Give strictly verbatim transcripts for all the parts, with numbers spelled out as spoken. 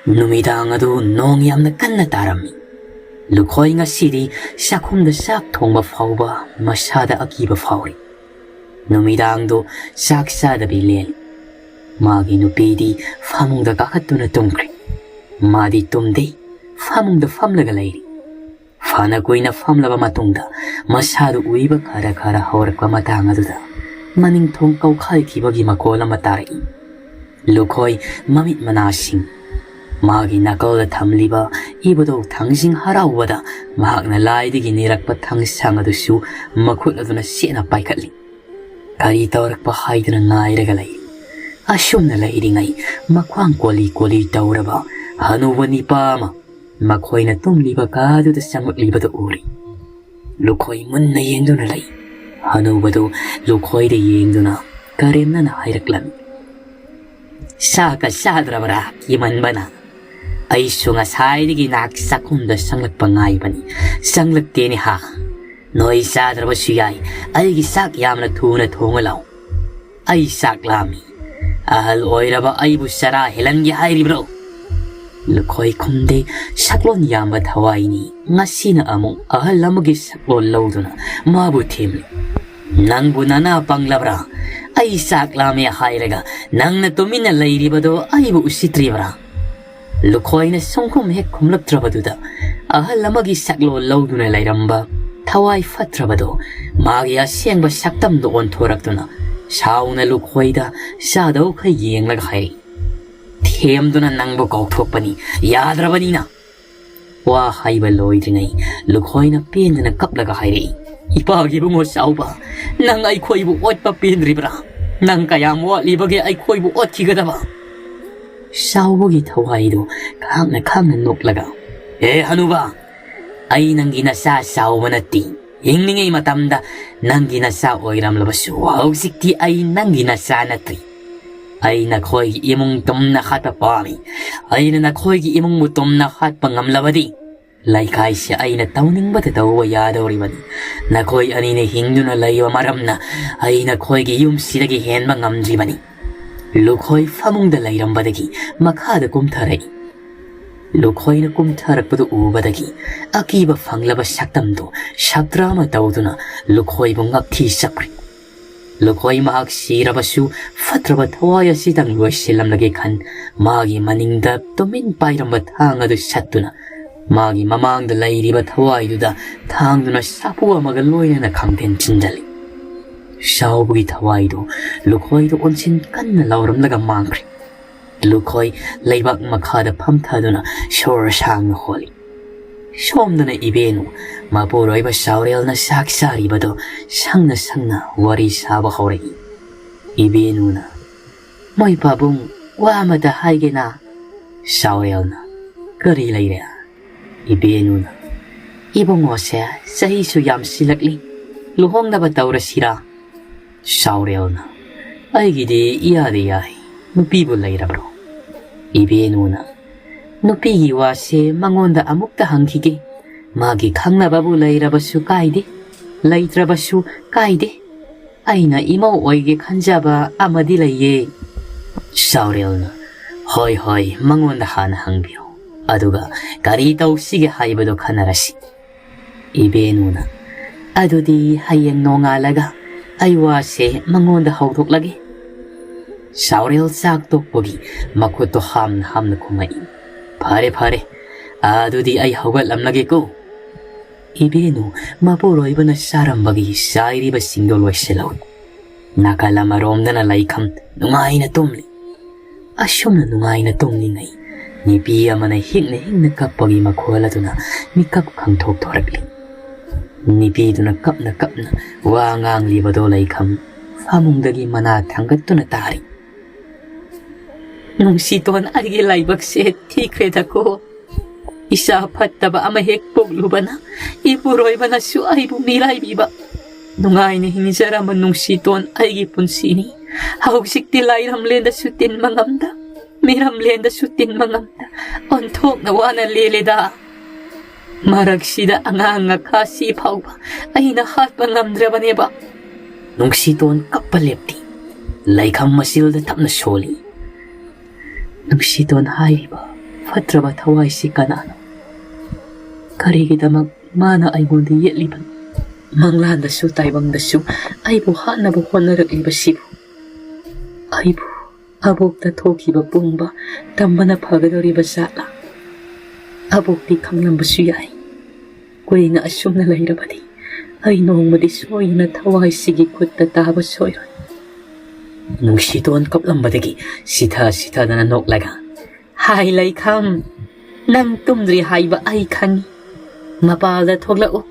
ꯅꯨꯃꯤꯗꯥꯡ ꯑꯗꯨ ꯅꯣꯡ ꯌꯥꯝꯅ ꯀꯟꯅ ꯇꯥꯔꯝꯃꯤ꯫ ꯂꯨꯈꯣꯏ ꯉꯁꯤꯗꯤ ꯆꯥꯛꯈꯨꯝꯗ ꯆꯥꯛ ꯊꯣꯡꯕ ꯐꯥꯎꯕ ꯃꯁꯥꯗ ꯑꯀꯤꯕ ꯐꯥꯎꯔꯤ꯫ ꯅꯨꯃꯤꯗꯥꯡꯗꯨ ꯆꯥꯛ ꯆꯥꯗꯕꯤ ꯂꯦꯜꯂꯤ꯫ ꯃꯥꯒꯤ ꯅꯨꯄꯤꯗꯤ ꯐꯃꯨꯡꯗ ꯀꯥꯈꯠꯇꯨꯅ ꯇꯨꯝꯈ꯭ꯔꯤ꯫ ꯃꯥꯗꯤ ꯇꯨꯝꯗꯦ, ꯐꯃꯨꯡꯗ ꯐꯝꯂꯒ ꯂꯩꯔꯤ꯫ ꯐꯅ ꯀꯨꯏꯅ ꯐꯝꯂꯕ ꯃꯇꯨꯡꯗ ꯃꯁꯥꯗꯨ ꯎꯏꯕ ꯈꯔ ꯈꯔ ꯍꯧꯔꯛꯄ ꯃꯇꯥꯡ ꯑꯗꯨꯗ ꯃꯅꯤꯡꯊꯣꯡ ꯀꯧꯈꯥꯏꯈꯤꯕꯒꯤ ꯃꯈꯣꯜ ꯑꯃ ꯇꯥꯔꯛꯏ꯫ ꯂꯨꯈꯣꯏ ꯃꯃꯤꯠ ꯃꯅꯥꯁꯤꯡ꯫ ꯃꯥꯒꯤ ꯅꯥꯀꯜꯗ ꯊꯝꯂꯤꯕ ꯏꯕꯨꯙꯧ ꯊꯥꯡꯖꯤꯡ ꯍꯔꯥꯎꯕꯗ ꯃꯍꯥꯛꯅ ꯂꯥꯏꯗꯒꯤ ꯅꯤꯔꯛꯄ ꯊꯥꯡꯁꯥꯡ ꯑꯗꯨꯁꯨ ꯃꯈꯨꯠ ꯑꯗꯨꯅ ꯁꯦꯠꯅ ꯄꯥꯏꯈꯠꯂꯤ꯫ ꯀꯔꯤ ꯇꯧꯔꯛꯄ ꯍꯥꯏꯗꯨꯅ ꯉꯥꯏꯔꯒ ꯂꯩ꯫ ꯑꯁꯨꯝꯅ ꯂꯩꯔꯤꯉꯩ ꯃꯈ꯭ꯋꯥꯡ ꯀꯣꯂꯤ ꯀꯣꯂꯤ ꯇꯧꯔꯕ ꯍꯅꯨꯕ ꯅꯤꯄꯥ ꯑꯃ ꯃꯈꯣꯏꯅ ꯇꯨꯝꯂꯤꯕ ꯀꯥꯗꯨꯗ ꯆꯪꯂꯛꯂꯤꯕꯗꯨ ꯎꯔꯤ꯫ ꯂꯨꯈꯣꯏ ꯃꯨꯟꯅ ꯌꯦꯡꯗꯨꯅ ꯂꯩ꯫ ꯍꯅꯨꯕꯗꯨ ꯂꯨꯈꯣꯏꯗ ꯌꯦꯡꯗꯨꯅ ꯀꯔꯦꯝꯅꯅ ꯍꯥꯏꯔꯛꯂꯝꯃꯤ, "ꯆꯥꯛꯀ ꯆꯥꯗ꯭ꯔꯕ꯭ꯔꯥ ꯀꯤꯃꯟꯕꯅ? ꯑꯩꯁꯨ ꯉꯁꯥꯏꯗꯒꯤ ꯅꯍꯥꯛ ꯆꯥꯛꯈꯨꯝꯗ ꯆꯪꯂꯛꯄ ꯉꯥꯏꯕꯅꯤ, ꯆꯪꯂꯛꯇꯦꯅꯦ ꯍꯥ꯫ ꯅꯣꯏ ꯆꯥꯗ꯭ꯔꯕꯁꯨ ꯌꯥꯏ, ꯑꯩꯒꯤ ꯆꯥꯛ ꯌꯥꯝꯅ ꯊꯨꯅ ꯊꯣꯡꯉ ꯂꯥꯎ꯫ ꯑꯩ ꯆꯥꯛ ꯂꯥꯝꯃꯤ꯫ ꯑꯍꯜ ꯑꯣꯏꯔꯕ ꯑꯩꯕꯨ ꯆꯔꯥ ꯍꯦꯜꯍꯟꯒꯦ ꯍꯥꯏꯔꯤꯕ꯭ꯔꯣ?" ꯂꯨꯈꯣꯏ ꯈꯨꯝꯗꯦ꯫ ꯁꯛꯂꯣꯟ ꯌꯥꯝꯕ ꯊꯋꯥꯏꯅꯤ꯫ ꯉꯁꯤꯅ ꯑꯃꯨꯛ ꯑꯍꯜ ꯑꯃꯒꯤ ꯁꯛꯂꯣꯟ ꯂꯧꯗꯨꯅ ꯃꯥꯕꯨ ꯊꯦꯝꯂꯤ꯫ "ꯅꯪꯕꯨ ꯅꯅꯥ ꯄꯪꯂꯕ꯭ꯔꯥ? ꯑꯩ ꯆꯥꯛ ꯂꯥꯝꯃꯦ ꯍꯥꯏꯔꯒ ꯅꯪꯅ ꯇꯨꯃꯤꯟꯅ ꯂꯩꯔꯤꯕꯗꯣ ꯑꯩꯕꯨ ꯎꯁꯤꯠꯇ꯭ꯔꯤꯕ꯭ꯔꯥ?" ꯂꯨꯈꯣꯏꯅ ꯁꯨꯡꯈꯨꯝ ꯍꯦꯛ ꯈꯨꯝꯂꯛꯇ꯭ꯔꯕꯗꯨꯗ ꯑꯍꯜ ꯑꯃꯒꯤ ꯁꯛꯂꯣꯟ ꯂꯧꯗꯨꯅ ꯂꯩꯔꯝꯕ ꯊꯋꯥꯏ ꯐꯠꯇ꯭ꯔꯕꯗꯣ ꯃꯥꯒꯤ ꯑꯁꯦꯡꯕ ꯁꯛꯇꯝꯗ ꯑꯣꯟꯊꯣꯔꯛꯇꯨꯅ ꯁꯥꯎꯅ ꯂꯨꯈꯣꯏꯗ ꯆꯥꯗꯧꯈꯩ ꯌꯦꯡꯂꯒ ꯍꯥꯏꯔꯛꯏ, "ꯊꯦꯝꯗꯨꯅ ꯅꯪꯕꯨ ꯀꯧꯊꯣꯛꯄꯅꯤ, ꯌꯥꯗ꯭ꯔꯕꯅꯤꯅ!" ꯋꯥ ꯍꯥꯏꯕ ꯂꯣꯏꯗ꯭ꯔꯤꯉꯩ ꯂꯨꯈꯣꯏꯅ ꯄꯦꯟꯗꯅ ꯀꯞꯂꯒ ꯍꯥꯏꯔꯛꯏ, "ꯏꯄꯥꯒꯤ ꯏꯕꯨꯡꯉꯣ ꯆꯥꯎꯕ, ꯅꯪ ꯑꯩꯈꯣꯏꯕꯨ ꯑꯣꯠꯄ ꯄꯦꯟꯗ꯭ꯔꯤꯕ꯭ꯔꯥ? ꯅꯪ ꯀꯌꯥꯝ ꯋꯥꯠꯂꯤꯕꯒꯦ ꯑꯩꯈꯣꯏꯕꯨ ꯑꯣꯠꯈꯤꯒꯗꯕ?" ꯆꯥꯎꯕꯒꯤ ꯊꯋꯥꯏꯗꯨ ꯈꯥꯡꯅ ꯈꯥꯡꯅ ꯅꯣꯛꯂꯒ, "ꯑꯦ ꯍꯅꯨꯕ, ꯑꯩ ꯅꯪꯒꯤ ꯅꯆꯥ ꯆꯥꯎꯕ ꯅꯠꯇꯦ꯫ ꯍꯤꯡꯂꯤꯉꯩ ꯃꯇꯝꯗ ꯅꯪꯒꯤ ꯅꯆꯥ ꯑꯣꯏꯔꯝꯂꯕꯁꯨ ꯍꯧꯖꯤꯛꯇꯤ ꯑꯩ ꯅꯪꯒꯤ ꯅꯆꯥ ꯅꯠꯇ꯭ꯔꯤ꯫ ꯑꯩ ꯅꯈꯣꯏꯒꯤ ꯏꯃꯨꯡ ꯇꯨꯝꯅ ꯍꯥꯠꯄ ꯄꯥꯝꯃꯤ꯫ ꯑꯩꯅ ꯅꯈꯣꯏꯒꯤ ꯏꯃꯨꯡꯕꯨ ꯇꯨꯝꯅ ꯍꯥꯠꯄ ꯉꯝꯂꯕꯗꯤ ꯂꯩꯀꯥꯏꯁꯤ ꯑꯩꯅ ꯇꯧꯅꯤꯡꯕꯇ ꯇꯧꯕ ꯌꯥꯗꯧꯔꯤꯕꯅꯤ꯫ ꯅꯈꯣꯏ ꯑꯅꯤꯅ ꯍꯤꯡꯗꯨꯅ ꯂꯩꯕ ꯃꯔꯝꯅ ꯑꯩ ꯅꯈꯣꯏꯒꯤ ꯌꯨꯝꯁꯤꯗꯒꯤ ꯍꯦꯟꯕ ꯉꯝꯗ꯭ꯔꯤꯕꯅꯤ꯫" ꯂꯨꯈꯣꯏ ꯐꯃꯨꯡꯗ ꯂꯩꯔꯝꯕꯗꯒꯤ ꯃꯈꯥꯗ ꯀꯨꯝꯊꯔꯛꯏ꯫ ꯂꯨꯈꯣꯏꯅ ꯀꯨꯝꯊꯔꯛꯄꯗꯨ ꯎꯕꯗꯒꯤ ꯑꯀꯤꯕ ꯐꯪꯂꯕ ꯁꯛꯇꯝꯗꯨ ꯁꯛꯇ꯭ꯔ ꯑꯃ ꯇꯧꯗꯨꯅ ꯂꯨꯈꯣꯏꯕꯨ ꯉꯛꯊꯤ ꯆꯞꯈ꯭ꯔꯦ꯫ ꯂꯨꯈꯣꯏ ꯃꯍꯥꯛ ꯁꯤꯔꯕꯁꯨ ꯐꯠꯇ꯭ꯔꯕ ꯊꯋꯥꯏ ꯑꯁꯤꯗꯪ ꯂꯣꯏꯁꯤꯜꯂꯝꯂꯒꯦ ꯈꯟ ꯃꯥꯒꯤ ꯃꯅꯤꯡꯗ ꯇꯨꯃꯤꯟ ꯄꯥꯏꯔꯝꯕ ꯊꯥꯡ ꯑꯗꯨ ꯁꯠꯇꯨꯅ ꯃꯥꯒꯤ ꯃꯃꯥꯡꯗ ꯂꯩꯔꯤꯕ ꯊꯋꯥꯏꯗꯨꯗ ꯊꯥꯡꯗꯨꯅ ꯁꯥꯐꯨ ꯑꯃꯒ ꯂꯣꯏꯅꯅ ꯈꯪꯊꯦꯟ ꯆꯤꯟꯖꯜꯂꯤ꯫ ꯁꯥꯎꯕꯒꯤ ꯊꯋꯥꯏꯗꯨ ꯂꯨꯈꯣꯏꯗ ꯑꯣꯟꯁꯤꯟ ꯀꯟꯅ ꯂꯥꯎꯔꯝꯂꯒ ꯃꯥꯡꯈ꯭ꯔꯦ꯫ ꯂꯨꯈꯣꯏ ꯂꯩꯕꯥꯛ ꯃꯈꯥꯗ ꯐꯝꯊꯗꯨꯅ ꯁꯣꯔ ꯁꯥꯡꯅ ꯍꯣꯜꯂꯤ꯫ ꯁꯣꯝꯗꯅ ꯏꯕꯦꯅꯨ ꯃꯄꯨꯔꯣꯏꯕ ꯁꯥꯎꯔꯦꯜꯅ ꯆꯥꯛ ꯆꯥꯔꯤꯕꯗꯨ ꯁꯪꯅ ꯁꯪꯅ ꯋꯥꯔꯤ ꯁꯥꯕ ꯍꯧꯔꯛꯏ꯫ ꯏꯕꯦꯅꯨꯅ, "ꯃꯣꯏ ꯄꯥꯕꯨꯡ, ꯋꯥ ꯑꯃꯇ ꯍꯥꯏꯒꯦꯅ?" ꯁꯥꯎꯔꯦꯜꯅ, "ꯀꯔꯤ ꯂꯩꯔꯦ?" ꯏꯕꯦꯅꯨꯅ, "ꯏꯕꯨꯡꯉꯣꯁꯦ ꯆꯍꯤꯁꯨ ꯌꯥꯝꯁꯤꯜꯂꯛꯂꯤ, ꯂꯨꯍꯣꯡꯅꯕ ꯇꯧꯔꯁꯤꯔꯥ?" ꯁꯥꯎꯔꯦꯜꯅ, "ꯑꯩꯒꯤꯗꯤ ꯏꯌꯥꯗ ꯌꯥꯏ, ꯅꯨꯄꯤꯕꯨ ꯂꯩꯔꯕ꯭ꯔꯣ?" ꯏꯕꯦꯅꯨꯅ, "ꯅꯨꯄꯤꯒꯤ ꯋꯥꯁꯦ ꯃꯉꯣꯟꯗ ꯑꯃꯨꯛꯇ ꯍꯪꯈꯤꯒꯦ, ꯃꯥꯒꯤ ꯈꯪꯅꯕꯕꯨ ꯂꯩꯔꯕꯁꯨ ꯀꯥꯏꯗꯦ, ꯂꯩꯇ꯭ꯔꯕꯁꯨ ꯀꯥꯏꯗꯦ꯫ ꯑꯩꯅ ꯏꯃꯧ ꯑꯣꯏꯒꯦ ꯈꯟꯖꯕ ꯑꯃꯗꯤ ꯂꯩꯌꯦ꯫" ꯁꯥꯎꯔꯦꯜꯅ, "ꯍꯣꯏ ꯍꯣꯏ, ꯃꯉꯣꯟꯗ ꯍꯥꯟꯅ ꯍꯪꯕꯤꯌꯨ, ꯑꯗꯨꯒ ꯀꯔꯤ ꯇꯧꯁꯤꯒꯦ ꯍꯥꯏꯕꯗꯨ ꯈꯟꯅꯔꯁꯤ꯫" ꯏꯕꯦꯅꯨꯅ, "ꯑꯗꯨꯗꯤ ꯍꯌꯦꯡ ꯅꯣꯡꯉꯥꯜꯂꯒ ꯑꯩ ꯋꯥꯁꯦ ꯃꯉꯣꯟꯗ ꯍꯧꯗꯣꯛꯂꯒꯦ꯫" ꯁꯥꯎꯔꯦꯜ ꯆꯥꯛ ꯇꯣꯛꯄꯒꯤ ꯃꯈꯨꯠꯇꯣ ꯍꯥꯝꯅ ꯍꯥꯝꯅ ꯈꯨꯝꯃꯛꯏ꯫ "ꯐꯔꯦ ꯐꯔꯦ, ꯑꯗꯨꯗꯤ ꯑꯩ ꯍꯧꯒꯠꯂꯝꯂꯒꯦꯀꯣ꯫" ꯏꯕꯦꯅꯨ ꯃꯄꯨꯔꯣꯏꯕꯅ ꯆꯥꯔꯝꯕꯒꯤ ꯆꯥꯏꯔꯤꯕꯁꯤꯡꯗꯣ ꯂꯣꯏꯁꯤꯜꯍꯧꯏ꯫ ꯅꯥꯀꯜ ꯑꯃꯔꯣꯝꯗꯅ ꯂꯩꯈꯝ ꯅꯨꯡꯉꯥꯏꯅ ꯇꯨꯝꯂꯤ꯫ ꯑꯁꯨꯝꯅ ꯅꯨꯡꯉꯥꯏꯅ ꯇꯨꯝꯂꯤꯉꯩ ꯅꯨꯄꯤ ꯑꯃꯅ ꯍꯤꯛꯅ ꯍꯤꯛꯅ ꯀꯞꯄꯒꯤ ꯃꯈꯣꯜ ꯑꯗꯨꯅ ꯃꯤꯀꯞ ꯈꯪꯊꯣꯛꯊꯣꯔꯛꯂꯤ꯫ ꯅꯨꯄꯤꯗꯨꯅ ꯀꯞꯅ ꯀꯞꯅ ꯋꯥ ꯉꯥꯡꯂꯤꯕꯗꯣ ꯂꯩꯈꯝ ꯐꯃꯨꯡꯗꯒꯤ ꯃꯅꯥ ꯊꯥꯡꯒꯠꯇꯨꯅ ꯇꯥꯔꯤ꯫ "ꯅꯨꯡꯁꯤꯇꯣꯟ, ꯑꯩꯒꯤ ꯂꯥꯏꯕꯛꯁꯦ ꯊꯤꯈ꯭ꯔꯦꯗꯀꯣ꯫ ꯏꯆꯥ ꯐꯠꯇꯕ ꯑꯃ ꯍꯦꯛ ꯄꯣꯛꯂꯨꯕꯅ ꯏꯄꯨꯔꯣꯏꯕꯅꯁꯨ ꯑꯩꯕꯨ ꯃꯤꯔꯥꯏꯕꯤꯕ꯫ ꯅꯨꯡꯉꯥꯏꯅ ꯍꯤꯡꯖꯔꯝꯕ ꯅꯨꯡꯁꯤꯇꯣꯟ ꯑꯩꯒꯤ ꯄꯨꯟꯁꯤꯅꯤ꯫ ꯍꯧꯖꯤꯛꯇꯤ ꯂꯥꯏꯔꯝꯂꯦꯟꯗꯁꯨ ꯇꯤꯟꯕ ꯉꯝꯗ, ꯃꯤꯔꯝꯂꯦꯟꯗꯁꯨ ꯇꯤꯟꯕ ꯉꯝꯗ ꯑꯣꯟꯊꯣꯛꯅ ꯋꯥꯅ ꯂꯦꯜꯂꯦꯗ꯫ ꯃꯔꯛꯁꯤꯗ ꯑꯉꯥꯡ ꯑꯈꯥꯁꯤ ꯐꯥꯎꯕ ꯑꯩꯅ ꯍꯥꯠꯄ ꯉꯝꯗ꯭ꯔꯕꯅꯦꯕ꯫" ꯅꯨꯡꯁꯤꯇꯣꯟ ꯀꯞꯄ ꯂꯦꯞꯇꯦ꯫ ꯂꯩꯈꯝ ꯃꯆꯤꯜꯗ ꯇꯞꯅ ꯁꯣꯜꯂꯤ꯫ "ꯅꯨꯡꯁꯤꯇꯣꯟ ꯍꯥꯏꯔꯤꯕ ꯐꯠꯇ꯭ꯔꯕ ꯊꯋꯥꯏꯁꯤ ꯀꯅꯥꯅꯣ? ꯀꯔꯤꯒꯤꯗꯃꯛ ꯃꯥꯅ ꯑꯩꯉꯣꯟꯗ ꯌꯦꯠꯂꯤꯕꯅꯣ? ꯃꯪꯂꯥꯟꯗꯁꯨ ꯇꯥꯏꯕꯪꯗꯁꯨ ꯑꯩꯕꯨ ꯍꯥꯠꯅꯕ ꯍꯣꯠꯅꯔꯛꯂꯤꯕꯁꯤꯕꯨ, ꯑꯩꯕꯨ ꯑꯕꯣꯛꯇ ꯊꯣꯛꯈꯤꯕ ꯄꯨꯝꯕ ꯇꯝꯕꯅ ꯐꯒꯗꯧꯔꯤꯕ ꯖꯥꯠꯂꯥ? ꯑꯕꯣꯛꯇꯤ ꯈꯪꯂꯝꯕꯁꯨ ꯌꯥꯏ꯫ ꯀꯨꯏꯅ ꯑꯁꯨꯝꯅ ꯂꯩꯔꯕꯗꯤ ꯑꯩ ꯅꯣꯡꯃꯗꯤ ꯁꯣꯏꯗꯅ ꯊꯋꯥꯏꯁꯤꯒꯤ ꯈꯨꯠꯇ ꯇꯥꯕ ꯁꯣꯏꯔꯣꯏ꯫ ꯅꯨꯡꯁꯤꯇꯣꯟ ꯀꯞꯂꯝꯕꯗꯒꯤ ꯁꯤꯊ ꯁꯤꯊꯗꯅ ꯅꯣꯛꯂꯒ, "ꯍꯥꯏ ꯂꯩꯈꯝ, ꯅꯪ ꯇꯨꯝꯗ꯭ꯔꯤ ꯍꯥꯏꯕ ꯑꯩ ꯈꯪꯏ꯫ ꯃꯄꯥꯜꯗ ꯊꯣꯛꯂꯛꯎ,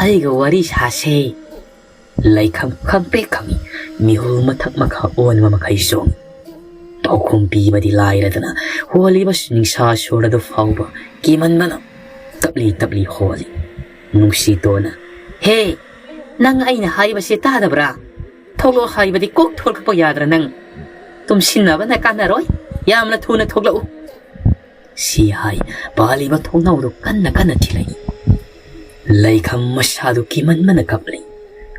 ꯑꯩꯒ ꯋꯥꯔꯤ ꯁꯥꯁꯦ꯫" ꯂꯩꯈꯝ ꯈꯪꯄ꯭ꯔꯦꯛ ꯈꯪꯏ꯫ ꯃꯤꯍꯨꯜ ꯃꯊꯛ ꯃꯈꯥ ꯑꯣꯟꯕ ꯃꯈꯩ ꯆꯣꯡꯏ꯫ ꯄꯥꯎꯈꯨꯝ ꯄꯤꯕꯗꯤ ꯂꯥꯏꯔꯗꯅ ꯍꯣꯜꯂꯤꯕ ꯅꯤꯡꯁꯥ ꯁꯣꯔ ꯑꯗꯨ ꯐꯥꯎꯕ ꯀꯤꯃꯟꯕꯅ ꯇꯞꯂꯤ ꯇꯞꯂꯤ ꯍꯣꯜꯂꯤ꯫ ꯅꯨꯡꯁꯤꯇꯣꯟꯅ, "ꯍꯦ, ꯅꯪ ꯑꯩꯅ ꯍꯥꯏꯕꯁꯦ ꯇꯥꯗꯕ꯭ꯔꯥ? ꯊꯣꯛꯂꯛꯑꯣ ꯍꯥꯏꯕꯗꯤ ꯀꯣꯛ ꯊꯣꯛꯂꯛꯄ ꯌꯥꯗ꯭ꯔꯥ ꯅꯪ? ꯇꯨꯝꯁꯤꯟꯅꯕꯅ ꯀꯥꯟꯅꯔꯣꯏ, ꯌꯥꯝꯅ ꯊꯨꯅ ꯊꯣꯛꯂꯛꯎ꯫" ꯁꯤ ꯍꯥꯏ, ꯄꯥꯜꯂꯤꯕ ꯊꯣꯡꯅꯥꯎꯗꯨ ꯀꯟꯅ ꯀꯟꯅ ꯊꯤꯜꯂꯛꯏ꯫ ꯂꯩꯈꯝ ꯃꯁꯥꯗꯨ ꯀꯤꯃꯟꯕꯅ ꯀꯞꯂꯤ꯫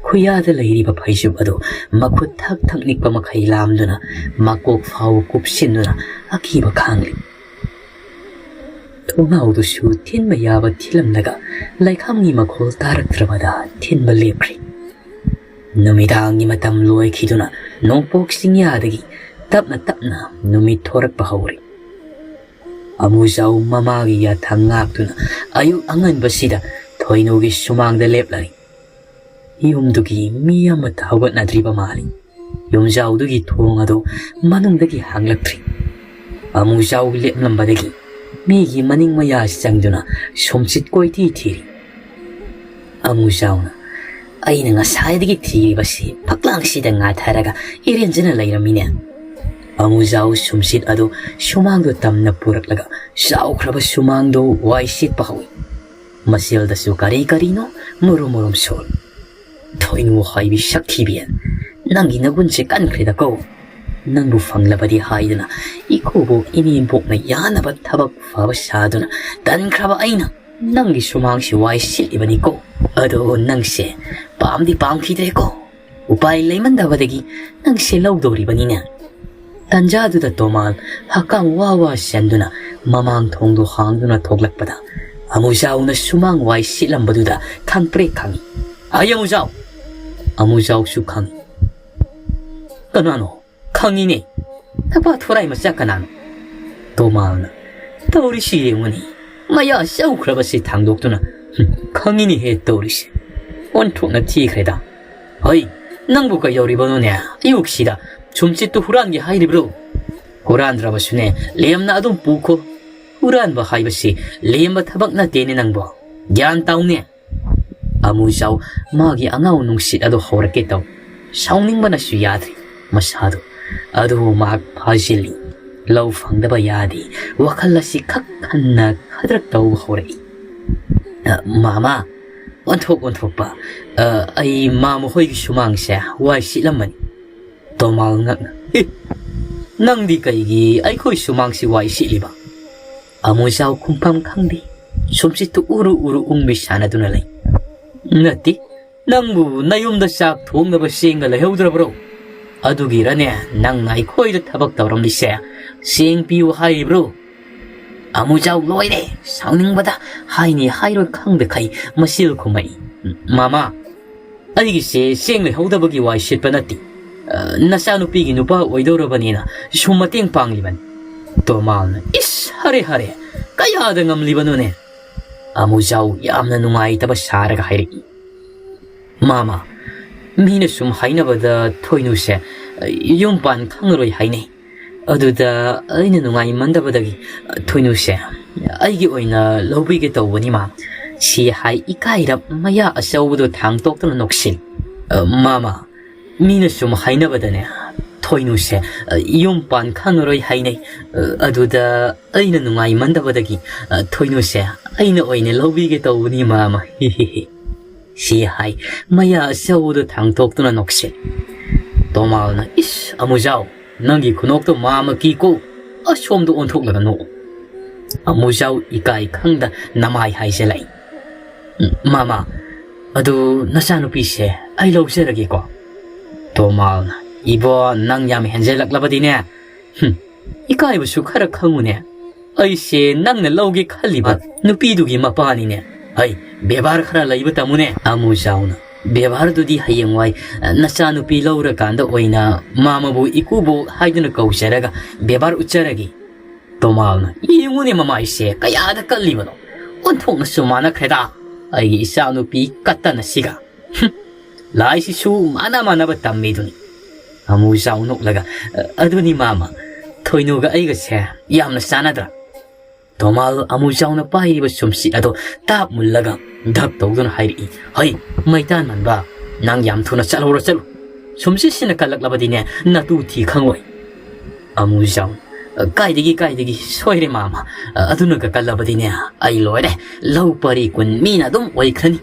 ꯈꯨꯌꯥꯗ ꯂꯩꯔꯤꯕ ꯐꯩꯖꯨꯞ ꯑꯗꯨ ꯃꯈꯨꯠ ꯊꯛ ꯊꯛ ꯅꯤꯛꯄ ꯃꯈꯩ ꯂꯥꯝꯗꯨꯅ ꯃꯀꯣꯛ ꯐꯥꯎ ꯀꯨꯞꯁꯤꯟꯗꯨꯅ ꯑꯀꯤꯕ ꯈꯥꯡꯂꯤ꯫ ꯊꯣꯡꯅꯥꯎꯗꯨꯁꯨ ꯊꯤꯟꯕ ꯌꯥꯕ ꯊꯤꯜꯂꯝꯂꯒ ꯂꯩꯈꯝꯒꯤ ꯃꯈꯣꯜ ꯇꯥꯔꯛꯇ꯭ꯔꯕꯗ ꯊꯤꯟꯕ ꯂꯦꯞꯈ꯭ꯔꯦ꯫ ꯅꯨꯃꯤꯗꯥꯡꯒꯤ ꯃꯇꯝ ꯂꯣꯏꯈꯤꯗꯨꯅ ꯅꯣꯡꯄꯣꯛ ꯆꯤꯡꯌꯥꯗꯒꯤ ꯇꯞꯅ ꯇꯞꯅ ꯅꯨꯃꯤꯠ ꯊꯣꯔꯛꯄ ꯍꯧꯔꯦ꯫ ꯑꯃꯨꯖꯥꯎ ꯃꯃꯥꯒꯤ ꯌꯥꯊꯪ ꯉꯥꯛꯇꯨꯅ ꯑꯌꯨꯛ ꯑꯉꯟꯕꯁꯤꯗ ꯊꯣꯏꯅꯨꯒꯤ ꯁꯨꯃꯥꯡꯗ ꯂꯦꯞꯂꯔꯤ꯫ ꯌꯨꯝꯗꯨꯒꯤ ꯃꯤ ꯑꯃꯠꯇ ꯍꯧꯒꯠꯅꯗ꯭ꯔꯤꯕ ꯃꯥꯜꯂꯤ꯫ ꯌꯨꯝꯖꯥꯎꯗꯨꯒꯤ ꯊꯣꯡ ꯑꯗꯨ ꯃꯅꯨꯡꯗꯒꯤ ꯍꯥꯡꯂꯛꯇ꯭ꯔꯤ꯫ ꯑꯃꯨꯖꯥꯎ ꯂꯦꯞꯂꯝꯕꯗꯒꯤ ꯃꯤꯒꯤ ꯃꯅꯤꯡ ꯃꯌꯥ ꯆꯪꯗꯨꯅ ꯁꯨꯝꯆꯤꯠ ꯀꯣꯏꯊꯤ ꯊꯤꯔꯤ꯫ ꯑꯃꯨꯖꯥꯎꯅ, "ꯑꯩꯅ ꯉꯁꯥꯏꯗꯒꯤ ꯊꯤꯔꯤꯕꯁꯤ ꯐꯛꯂꯥꯡꯁꯤꯗ ꯉꯥꯊꯔꯒ ꯏꯔꯦꯟꯖꯅ ꯂꯩꯔꯝꯃꯤꯅꯦ꯫" ꯑꯃꯨꯖꯥꯎ ꯁꯨꯝꯆꯤꯠ ꯑꯗꯨ ꯁꯨꯃꯥꯡꯗꯨ ꯇꯝꯅ ꯄꯨꯔꯛꯂꯒ ꯆꯥꯎꯈ꯭ꯔꯕ ꯁꯨꯃꯥꯡꯗꯨ ꯋꯥꯏ ꯁꯤꯠꯄ ꯍꯧꯏ꯫ ꯃꯆꯦꯜꯗꯁꯨ ꯀꯔꯤ ꯀꯔꯤꯅꯣ ꯃꯨꯔꯨꯝ ꯃꯨꯔꯨꯝ ꯁꯣꯜꯂꯤ꯫ "ꯊꯣꯏꯅꯨ ꯍꯥꯏꯕꯤ ꯁꯛꯊꯤꯕꯤ, ꯅꯪꯒꯤ ꯅꯒꯨꯟꯁꯦ ꯀꯟꯈ꯭ꯔꯦꯗꯀꯣ꯫ ꯅꯪꯕꯨ ꯐꯪꯂꯕꯗꯤ ꯍꯥꯏꯗꯅ ꯏꯀꯨꯕꯣꯛ ꯏꯅꯦꯝꯕꯣꯛꯅ ꯌꯥꯅꯕ ꯊꯕꯛ ꯐꯕ ꯁꯥꯗꯨꯅ ꯇꯟꯈ꯭ꯔꯕ ꯑꯩꯅ ꯅꯪꯒꯤ ꯁꯨꯃꯥꯡꯁꯤ ꯋꯥꯏ ꯁꯤꯠꯂꯤꯕꯅꯤꯀꯣ꯫ ꯑꯗꯣ ꯅꯪꯁꯦ ꯄꯥꯝꯗꯤ ꯄꯥꯝꯈꯤꯗ꯭ꯔꯦꯀꯣ꯫ ꯎꯄꯥꯏ ꯂꯩꯃꯟꯗꯕꯗꯒꯤ ꯅꯪꯁꯦ ꯂꯧꯗꯧꯔꯤꯕꯅꯤꯅꯦ꯫" ꯇꯟꯖꯥꯗꯨꯗ ꯇꯣꯃꯥꯜ ꯍꯛꯀꯥꯝ ꯋꯥ ꯋꯥ ꯆꯟꯗꯨꯅ ꯃꯃꯥꯡ ꯊꯣꯡꯗꯣ ꯍꯥꯡꯗꯨꯅ ꯊꯣꯛꯂꯛꯄꯗ ꯑꯃꯨꯖꯥꯎꯅ ꯁꯨꯃꯥꯡ ꯋꯥꯏ ꯁꯤꯠꯂꯝꯕꯗꯨꯗ ꯈꯪꯄ꯭ꯔꯦꯛ ꯈꯪꯏ꯫ "ꯑꯩ ꯑꯃꯨꯖꯥꯎ!" ꯑꯃꯨꯖꯥꯎꯁꯨ ꯈꯪꯏ꯫ "ꯀꯅꯥꯅꯣ? ꯈꯪꯏꯅꯦ꯫ ꯅꯄꯥ ꯊꯣꯔꯥꯏ ꯃꯆꯥ ꯀꯅꯥꯅꯣ?" ꯇꯣꯃꯥꯜꯅ, "ꯇꯧꯔꯤꯁꯤ ꯌꯦꯡꯉꯨꯅꯦ, ꯃꯌꯥ ꯆꯧꯈ꯭ꯔꯕꯁꯤ ꯊꯥꯡꯗꯣꯛꯇꯨꯅ꯫ ꯍꯨꯝ, ꯈꯪꯏꯅꯦꯍꯦ ꯇꯧꯔꯤꯁꯤ꯫ ꯑꯣꯟꯊꯣꯛꯅ ꯊꯤꯈ꯭ꯔꯦꯗ꯫ ꯍꯣꯏ, ꯅꯪꯕꯨ ꯀꯩꯗꯧꯔꯤꯕꯅꯣꯅꯦ? ꯑꯌꯨꯛꯁꯤꯗ ꯁꯨꯝꯆꯤꯠꯇꯨ ꯍꯨꯔꯥꯟꯒꯦ ꯍꯥꯏꯔꯤꯕ꯭ꯔꯣ? ꯍꯨꯔꯥꯟꯗ꯭ꯔꯕꯁꯨꯅꯦ, ꯂꯦꯝꯅ ꯑꯗꯨꯝ ꯄꯨꯈꯣ꯫ ꯍꯨꯔꯥꯟꯕ ꯍꯥꯏꯕꯁꯤ ꯂꯦꯝꯕ ꯊꯕꯛ ꯅꯠꯇꯦꯅꯦ ꯅꯪꯕꯣ꯫ ꯒ꯭ꯌꯥꯟ ꯇꯥꯎꯅꯦ꯫" ꯑꯃꯨꯖꯥꯎ ꯃꯥꯒꯤ ꯑꯉꯥꯎ ꯅꯨꯡꯁꯤꯠ ꯑꯗꯨ ꯍꯧꯔꯛꯀꯦ ꯇꯧ꯫ ꯁꯥꯎꯅꯤꯡꯕꯅꯁꯨ ꯌꯥꯗ꯭ꯔꯤ ꯃꯁꯥꯗꯨ꯫ ꯑꯗꯨꯕꯨ ꯃꯍꯥꯛ ꯐꯥꯖꯤꯜꯂꯤ꯫ ꯂꯧ ꯐꯪꯗꯕ ꯌꯥꯗꯦ꯫ ꯋꯥꯈꯜ ꯑꯁꯤ ꯈꯛ ꯍꯟꯅ ꯈꯗ꯭ꯔꯛ ꯇꯧꯕ ꯍꯧꯔꯛꯏ꯫ "ꯑ, ꯃꯥꯃꯥ, ꯑꯣꯟꯊꯣꯛ ꯑꯣꯟꯊꯣꯛꯄ, ꯑ, ꯑꯩ ꯃꯥꯃꯥ ꯍꯣꯏꯒꯤ ꯁꯨꯃꯥꯡꯁꯦ ꯋꯥꯏ ꯁꯤꯠꯂꯝꯕꯅꯤ꯫" ꯇꯣꯃꯥꯜ ꯉꯛꯅ, "ꯑꯦ, ꯅꯪꯗꯤ ꯀꯩꯒꯤ ꯑꯩꯈꯣꯏ ꯁꯨꯃꯥꯡꯁꯤ ꯋꯥꯏ ꯁꯤꯠꯂꯤꯕ?" ꯑꯃꯨꯖꯥꯎ ꯈꯨꯝꯐꯝ ꯈꯪꯗꯦ꯫ ꯁꯨꯝꯆꯤꯠꯇꯨ ꯎꯔꯨ ꯎꯔꯨ ꯎꯪꯕꯤ ꯁꯥꯟꯅꯗꯨꯅ ꯂꯩ꯫ "ꯅꯠꯇꯦ, ꯅꯪꯕꯨ ꯅꯌꯨꯝꯗ ꯆꯥꯛ ꯊꯣꯡꯅꯕ ꯆꯦꯡꯒ ꯂꯩꯍꯧꯗ꯭ꯔꯕ꯭ꯔꯣ? ꯑꯗꯨꯒꯤꯔꯅꯦ ꯅꯪꯅ ꯑꯩꯈꯣꯏꯗ ꯊꯕꯛ ꯇꯧꯔꯝꯂꯤꯁꯦ? ꯆꯦꯡ ꯄꯤꯌꯨ ꯍꯥꯏꯔꯤꯕ꯭ꯔꯣ?" ꯑꯃꯨꯖꯥꯎ ꯂꯣꯏꯔꯦ꯫ ꯁꯥꯎꯅꯤꯡꯕꯗ ꯍꯥꯏꯅꯤ ꯍꯥꯏꯔꯣꯏ ꯈꯪꯗꯈꯩ ꯃꯆꯤꯜ ꯈꯨꯝꯃꯛꯏ꯫ "ꯃꯥꯃꯥ, ꯑꯩꯒꯤꯁꯦ ꯆꯦꯡ ꯂꯩꯍꯧꯗꯕꯒꯤ ꯋꯥꯏ ꯁꯤꯠꯄ ꯅꯠꯇꯦ꯫ ꯑ, ꯅꯆꯥꯅꯨꯄꯤꯒꯤ ꯅꯨꯄꯥ ꯑꯣꯏꯗꯧꯔꯕꯅꯤꯅ ꯁꯨꯝ ꯃꯇꯦꯡ ꯄꯥꯡꯂꯤꯕꯅꯤ꯫" ꯇꯣꯃꯥꯜꯅ, "ꯏꯁ, ꯍꯔꯦ ꯍꯔꯦ, ꯀꯌꯥꯗ ꯉꯝꯂꯤꯕꯅꯣꯅꯦ?" ꯑꯃꯨꯖꯥꯎ ꯌꯥꯝꯅ ꯅꯨꯡꯉꯥꯏꯇꯕ ꯁꯥꯔꯒ ꯍꯥꯏꯔꯛꯏ꯫ "ꯃꯥꯃꯥ, ꯃꯤꯅ ꯁꯨꯝ ꯍꯥꯏꯅꯕꯗ ꯊꯣꯏꯅꯨꯁꯦ ꯌꯨꯝ ꯄꯥꯟ ꯈꯪꯉꯔꯣꯏ ꯍꯥꯏꯅꯩ꯫ ꯑꯗꯨꯗ ꯑꯩꯅ ꯅꯨꯡꯉꯥꯏꯃꯟꯗꯕꯗꯒꯤ ꯊꯣꯏꯅꯨꯁꯦ ꯑꯩꯒꯤ ꯑꯣꯏꯅ ꯂꯧꯕꯤꯒꯦ ꯇꯧꯕꯅꯤ ꯃꯥ꯫" ꯁꯤ ꯍꯥꯏ ꯏꯀꯥꯏꯔꯞ ꯃꯌꯥ ꯑꯆꯧꯕꯗꯣ ꯊꯥꯡꯇꯣꯛꯇꯨꯅ ꯅꯣꯛꯁꯤꯜꯂꯤ꯫ "ꯑ, ꯃꯥꯃꯥ, ꯃꯤꯅ ꯁꯨꯝ ꯍꯥꯏꯅꯕꯗꯅꯦ ꯊꯣꯏꯅꯨꯁꯦ, ꯑ, ꯌꯨꯝ ꯄꯥꯟ ꯈꯪꯉꯔꯣꯏ ꯍꯥꯏꯅꯩ꯫ ꯑ, ꯑꯗꯨꯗ ꯑꯩꯅ ꯅꯨꯡꯉꯥꯏꯃꯟꯗꯕꯗꯒꯤ, ꯑ, ꯊꯣꯏꯅꯨꯁꯦ ꯑꯩꯅ ꯑꯣꯏꯅ ꯂꯧꯕꯤꯒꯦ ꯇꯧꯕꯅꯤ ꯃꯥꯃꯥ, ꯍꯤ ꯍꯤ ꯍꯤ꯫" ꯁꯤ ꯍꯥꯏ ꯃꯌꯥ ꯑꯆꯧꯕꯗꯨ ꯊꯥꯡꯇꯣꯛꯇꯨꯅ ꯅꯣꯛꯁꯤꯜꯂꯤ꯫ ꯇꯣꯃꯥꯜꯅ, "ꯏꯁ, ꯑꯃꯨꯖꯥꯎ, ꯅꯪꯒꯤ ꯈꯨꯅꯣꯛꯇꯣ ꯃꯥꯃꯥ ꯀꯤꯀꯣ, ꯑꯁꯣꯝꯗ ꯑꯣꯟꯊꯣꯛꯂꯒ ꯅꯣꯛꯎ꯫" ꯑꯃꯨꯖꯥꯎ ꯏꯀꯥꯏ ꯈꯪꯗ ꯅꯃꯥꯏ ꯍꯥꯏꯖꯤꯜꯂꯛꯏ꯫ "ꯎꯝ, ꯃꯥꯃꯥ, ꯑꯗꯨ ꯅꯆꯥꯅꯨꯄꯤꯁꯦ ꯑꯩ ꯂꯧꯖꯔꯒꯦꯀꯣ?" ꯇꯣꯃꯥꯜꯅ, "ꯏꯕꯣ, ꯅꯪ ꯌꯥꯝ ꯍꯦꯟꯖꯜꯂꯛꯂꯕꯗꯤꯅꯦ, ꯍꯨꯝ, ꯏꯀꯥꯏꯕꯁꯨ ꯈꯔ ꯈꯪꯉꯨꯅꯦ꯫ ꯑꯩꯁꯦ ꯅꯪꯅ ꯂꯧꯒꯦ ꯈꯜꯂꯤꯕ ꯅꯨꯄꯤꯗꯨꯒꯤ ꯃꯄꯥꯅꯤꯅꯦ꯫ ꯍꯩ, ꯕꯦꯕꯥꯔ ꯈꯔ ꯂꯩꯕ ꯇꯝꯃꯨꯅꯦ꯫ ꯑꯃꯨꯖꯥꯎꯅ, ꯕꯦꯕꯥꯔꯗꯨꯗꯤ ꯍꯌꯦꯡꯋꯥꯏ, ꯑ, ꯅꯆꯥꯅꯨꯄꯤ ꯂꯧꯔꯀꯥꯟꯗ ꯑꯣꯏꯅ ꯃꯥꯃꯕꯨ ꯏꯀꯨꯕꯣꯛ ꯍꯥꯏꯗꯨꯅ ꯀꯧꯖꯔꯒ ꯕꯦꯕꯥꯔ ꯎꯠꯆꯔꯒꯦ꯫ ꯇꯣꯃꯥꯜꯅ, ꯌꯦꯡꯉꯨꯅꯦ ꯃꯃꯥꯏꯁꯦ ꯀꯌꯥꯗ ꯀꯜꯂꯤꯕꯅꯣ꯫ ꯑꯣꯟꯊꯣꯛꯅꯁꯨ ꯃꯥꯟꯅꯈ꯭ꯔꯦꯗ꯫ ꯑꯩꯒꯤ ꯏꯆꯥꯅꯨꯄꯤ ꯀꯠꯇꯅ ꯁꯤꯒ꯫ ꯍꯨꯝ, ꯂꯥꯏꯁꯤꯁꯨ ꯃꯥꯟꯅ ꯃꯥꯟꯅꯕ ꯇꯝꯃꯤꯗꯨꯅꯤ꯫ ꯑꯃꯨꯖꯥꯎ ꯅꯣꯛꯂꯒ, "ꯑ-, ꯑꯗꯨꯅꯤ ꯃꯥꯃ, ꯊꯣꯏꯅꯨꯒ ꯑꯩꯒꯁꯦ ꯌꯥꯝꯅ ꯆꯥꯟꯅꯗ꯭ꯔꯥ?" ꯇꯣꯃꯥꯜ ꯑꯃꯨꯖꯥꯎꯅ ꯄꯥꯏꯔꯤꯕ ꯁꯨꯝꯁꯤꯠ ꯑꯗꯣ ꯇꯥꯞ ꯃꯨꯜꯂꯒ ꯙꯞ ꯇꯧꯗꯨꯅ ꯍꯥꯏꯔꯛꯏ, "ꯍꯩ, ꯃꯩꯇꯥꯟ ꯃꯥꯟꯕ, ꯅꯪ ꯌꯥꯝ ꯊꯨꯅ ꯆꯠꯍꯧꯔꯣ, ꯆꯠꯂꯨ꯫ ꯁꯨꯝꯁꯤꯠꯁꯤꯅ ꯀꯜꯂꯛꯂꯕꯗꯤꯅꯦ, ꯅꯇꯨ ꯊꯤ ꯈꯪꯂꯣꯏ꯫" ꯑꯃꯨꯖꯥꯎ, "ꯀꯥꯏꯗꯒꯤ, ꯀꯥꯏꯗꯒꯤ, ꯁꯣꯏꯔꯦ ꯃꯥꯃ꯫ ꯑꯗꯨꯅꯒ ꯀꯜꯂꯕꯗꯤꯅꯦ, ꯑꯩ ꯂꯣꯏꯔꯦ꯫ ꯂꯧ ꯄꯔꯤ ꯀꯨꯟ ꯃꯤꯅ ꯑꯗꯨꯝ ꯑꯣꯏꯈ꯭ꯔꯅꯤ꯫"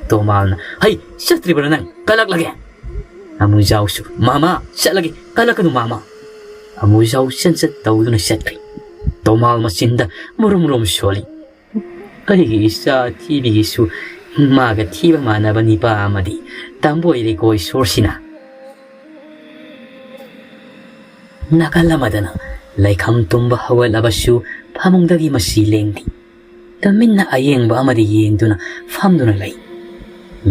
ꯇꯣꯃꯥꯜꯅ, "ꯍꯩ, ꯆꯠꯇ꯭ꯔꯤꯕ꯭ꯔꯥ ꯅꯪ? ꯀꯜꯂꯛꯂꯒꯦ꯫" ꯑꯃꯨꯖꯥꯎꯁꯨ, "ꯃꯥꯃ, ꯆꯠꯂꯒꯦ, ꯀꯜꯂꯛꯀꯅꯨ ꯃꯥꯃ꯫" ꯑꯃꯨꯖꯥꯎ ꯆꯟꯆꯠ ꯇꯧꯗꯨꯅ ꯆꯠꯈ꯭ꯔꯦ꯫ ꯇꯣꯃꯥꯜ ꯃꯆꯤꯟꯗ ꯃꯨꯔꯨꯝ ꯃꯨꯔꯨꯝ ꯁꯣꯜꯂꯤ꯫ ꯑꯩꯒꯤ ꯏꯆꯥ ꯊꯤꯕꯤꯒꯤꯁꯨ ꯃꯥꯒ ꯊꯤꯕ ꯃꯥꯟꯅꯕ ꯅꯤꯄꯥ ꯑꯃꯗꯤ ꯇꯝꯕꯣꯏꯔꯦꯀꯣ ꯏꯁꯣꯔꯁꯤꯅ꯫ ꯅꯥꯀꯜ ꯑꯃꯗꯅ ꯂꯩꯈꯝ ꯇꯨꯝꯕ ꯍꯧꯒꯠꯂꯕꯁꯨ ꯐꯃꯨꯡꯗꯒꯤ ꯃꯁꯤ ꯂꯦꯡꯗꯦ꯫ ꯇꯨꯃꯤꯟꯅ ꯑꯌꯦꯡꯕ ꯑꯃꯗꯤ ꯌꯦꯡꯗꯨꯅ ꯐꯝꯗꯨꯅ ꯂꯩ꯫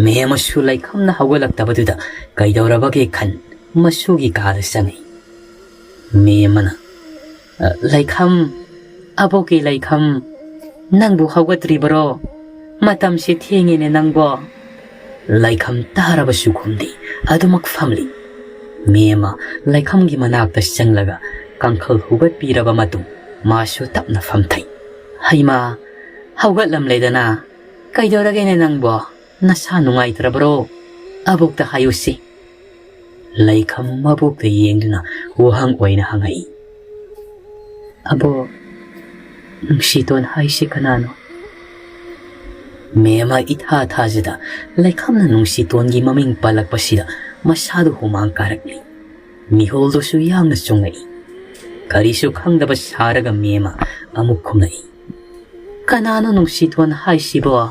ꯃꯦꯝꯃꯁꯨ ꯂꯩꯈꯝꯅ ꯍꯧꯒꯠꯂꯛꯇꯕꯗꯨꯗ ꯀꯩꯗꯧꯔꯕꯒꯦ ꯈꯟ ꯃꯁꯨꯒꯤ ꯀꯥꯗ ꯆꯪꯉꯤ꯫ ꯃꯦꯝꯃꯅ, "ꯑ, ꯂꯩꯈꯝ, ꯑꯕꯣꯛꯀꯤ ꯂꯩꯈꯝ, ꯅꯪꯕꯨ ꯍꯧꯒꯠꯇ꯭ꯔꯤꯕꯔꯣ? ꯃꯇꯝꯁꯦ ꯊꯦꯡꯉꯦꯅꯦ ꯅꯪꯕꯣ?" ꯂꯩꯈꯝ ꯇꯥꯔꯕꯁꯨ ꯈꯨꯝꯗꯦ, ꯑꯗꯨꯃꯛ ꯐꯝꯂꯤ꯫ ꯃꯦꯝꯃ ꯂꯩꯈꯝꯒꯤ ꯃꯅꯥꯛꯇ ꯆꯪꯂꯒ ꯀꯥꯡꯈꯜ ꯍꯨꯒꯠꯄꯤꯔꯕ ꯃꯇꯨꯡ ꯃꯥꯁꯨ ꯇꯞꯅ ꯐꯝꯊꯩ꯫ "ꯍꯩꯃꯥ, ꯍꯧꯒꯠꯂꯝꯂꯦꯗꯅ꯫ ꯀꯩꯗꯧꯔꯒꯦꯅꯦ ꯅꯪꯕꯣ? ꯅꯁꯥ ꯅꯨꯡꯉꯥꯏꯇ꯭ꯔꯕ꯭ꯔꯣ? ꯑꯕꯣꯛꯇ ꯍꯥꯏꯌꯨꯁꯤ꯫" ꯂꯩꯈꯝ ꯃꯕꯣꯛꯇ ꯌꯦꯡꯗꯨꯅ ꯋꯥꯍꯪ ꯑꯣꯏꯅ ꯍꯪꯉꯛꯏ꯫ "ꯑꯕꯣꯛ, ꯅꯨꯡꯁꯤꯇꯣꯟ ꯍꯥꯏꯁꯤ ꯀꯅꯥꯅꯣ?" ꯃꯦꯝꯃ ꯏꯊꯥ ꯊꯥꯖꯗ ꯂꯩꯈꯝꯅ ꯅꯨꯡꯁꯤꯇꯣꯟꯒꯤ ꯃꯃꯤꯡ ꯄꯜꯂꯛꯄꯁꯤꯗ ꯃꯁꯥꯗꯨ ꯍꯨꯃꯥꯡ ꯀꯥꯔꯛꯂꯤ꯫ ꯃꯤꯍꯨꯜꯗꯨꯁꯨ ꯌꯥꯝꯅ ꯆꯨꯡꯉꯛꯏ꯫ ꯀꯔꯤꯁꯨ ꯈꯪꯗꯕ ꯁꯥꯔꯒ ꯃꯦꯝꯃ ꯑꯃꯨꯛ ꯈꯨꯝꯂꯛꯏ꯫ "ꯀꯅꯥꯅꯣ ꯅꯨꯡꯁꯤꯇꯣꯟ ꯍꯥꯏꯁꯤꯕꯣ?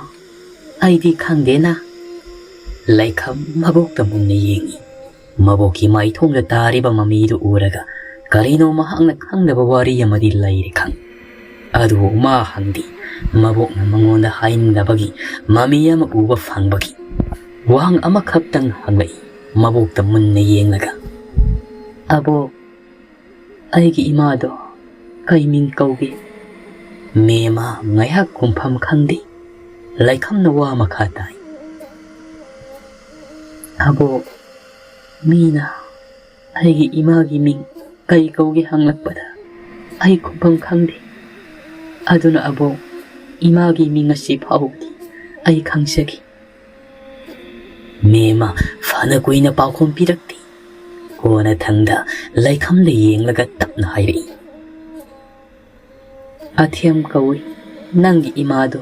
ꯑꯩꯗꯤ ꯈꯪꯗꯦꯅ꯫" ꯂꯩꯈꯝ ꯃꯕꯣꯛꯇ ꯃꯨꯟꯅ ꯌꯦꯡꯉꯤ꯫ ꯃꯕꯣꯛꯀꯤ ꯃꯥꯏꯊꯣꯡꯗ ꯇꯥꯔꯤꯕ ꯃꯃꯤꯗꯨ ꯎꯔꯒ ꯀꯔꯤꯅꯣ ꯃꯍꯥꯛꯅ ꯈꯪꯗꯕ ꯋꯥꯔꯤ ꯑꯃꯗꯤ ꯂꯩꯔꯦ ꯈꯪ꯫ ꯑꯗꯨꯕꯨ ꯃꯥ ꯍꯪꯗꯦ꯫ ꯃꯕꯣꯛꯅ ꯃꯉꯣꯟꯗ ꯍꯥꯏꯅꯤꯡꯗꯕꯒꯤ ꯃꯃꯤ ꯑꯃ ꯎꯕ ꯐꯪꯕꯒꯤ ꯋꯥꯍꯪ ꯑꯃꯈꯛꯇꯪ ꯍꯪꯂꯛꯏ, ꯃꯕꯣꯛꯇ ꯃꯨꯟꯅ ꯌꯦꯡꯂꯒ꯫ "ꯑꯕꯣꯛ, ꯑꯩꯒꯤ ꯏꯃꯥꯗꯣ ꯀꯩ ꯃꯤꯡ ꯀꯧꯒꯦ?" ꯃꯦꯃ ꯉꯥꯏꯍꯥꯛ ꯈꯨꯝꯐꯝ ꯈꯪꯗꯦ꯫ ꯂꯩꯈꯝꯅ ꯋꯥ ꯃꯈꯥ ꯇꯥꯏ꯫ "ꯑꯕꯣꯛ, ꯃꯤꯅ ꯑꯩꯒꯤ ꯏꯃꯥꯒꯤ ꯃꯤꯡ ꯀꯩ ꯀꯧꯒꯦ ꯍꯪꯂꯛꯄꯗ ꯑꯩ ꯈꯨꯝꯐꯝ ꯈꯪꯗꯦ꯫ ꯑꯗꯨꯅ ꯑꯕꯣꯛ, ꯏꯃꯥꯒꯤ ꯃꯤꯡ ꯑꯁꯤ ꯐꯥꯎꯕꯗꯤ ꯑꯩ ꯈꯪꯖꯒꯦ꯫" ꯃꯦꯃ ꯐꯅ ꯀꯨꯏꯅ ꯄꯥꯎꯈꯨꯝ ꯄꯤꯔꯛꯇꯦ꯫ ꯀꯣꯟꯅꯊꯪꯗ ꯂꯩꯈꯝꯗ ꯌꯦꯡꯂꯒ ꯇꯞꯅ ꯍꯥꯏꯔꯛꯏ, "ꯑꯊꯦꯝ ꯀꯧꯏ꯫ ꯅꯪꯒꯤ ꯏꯃꯥꯗꯣ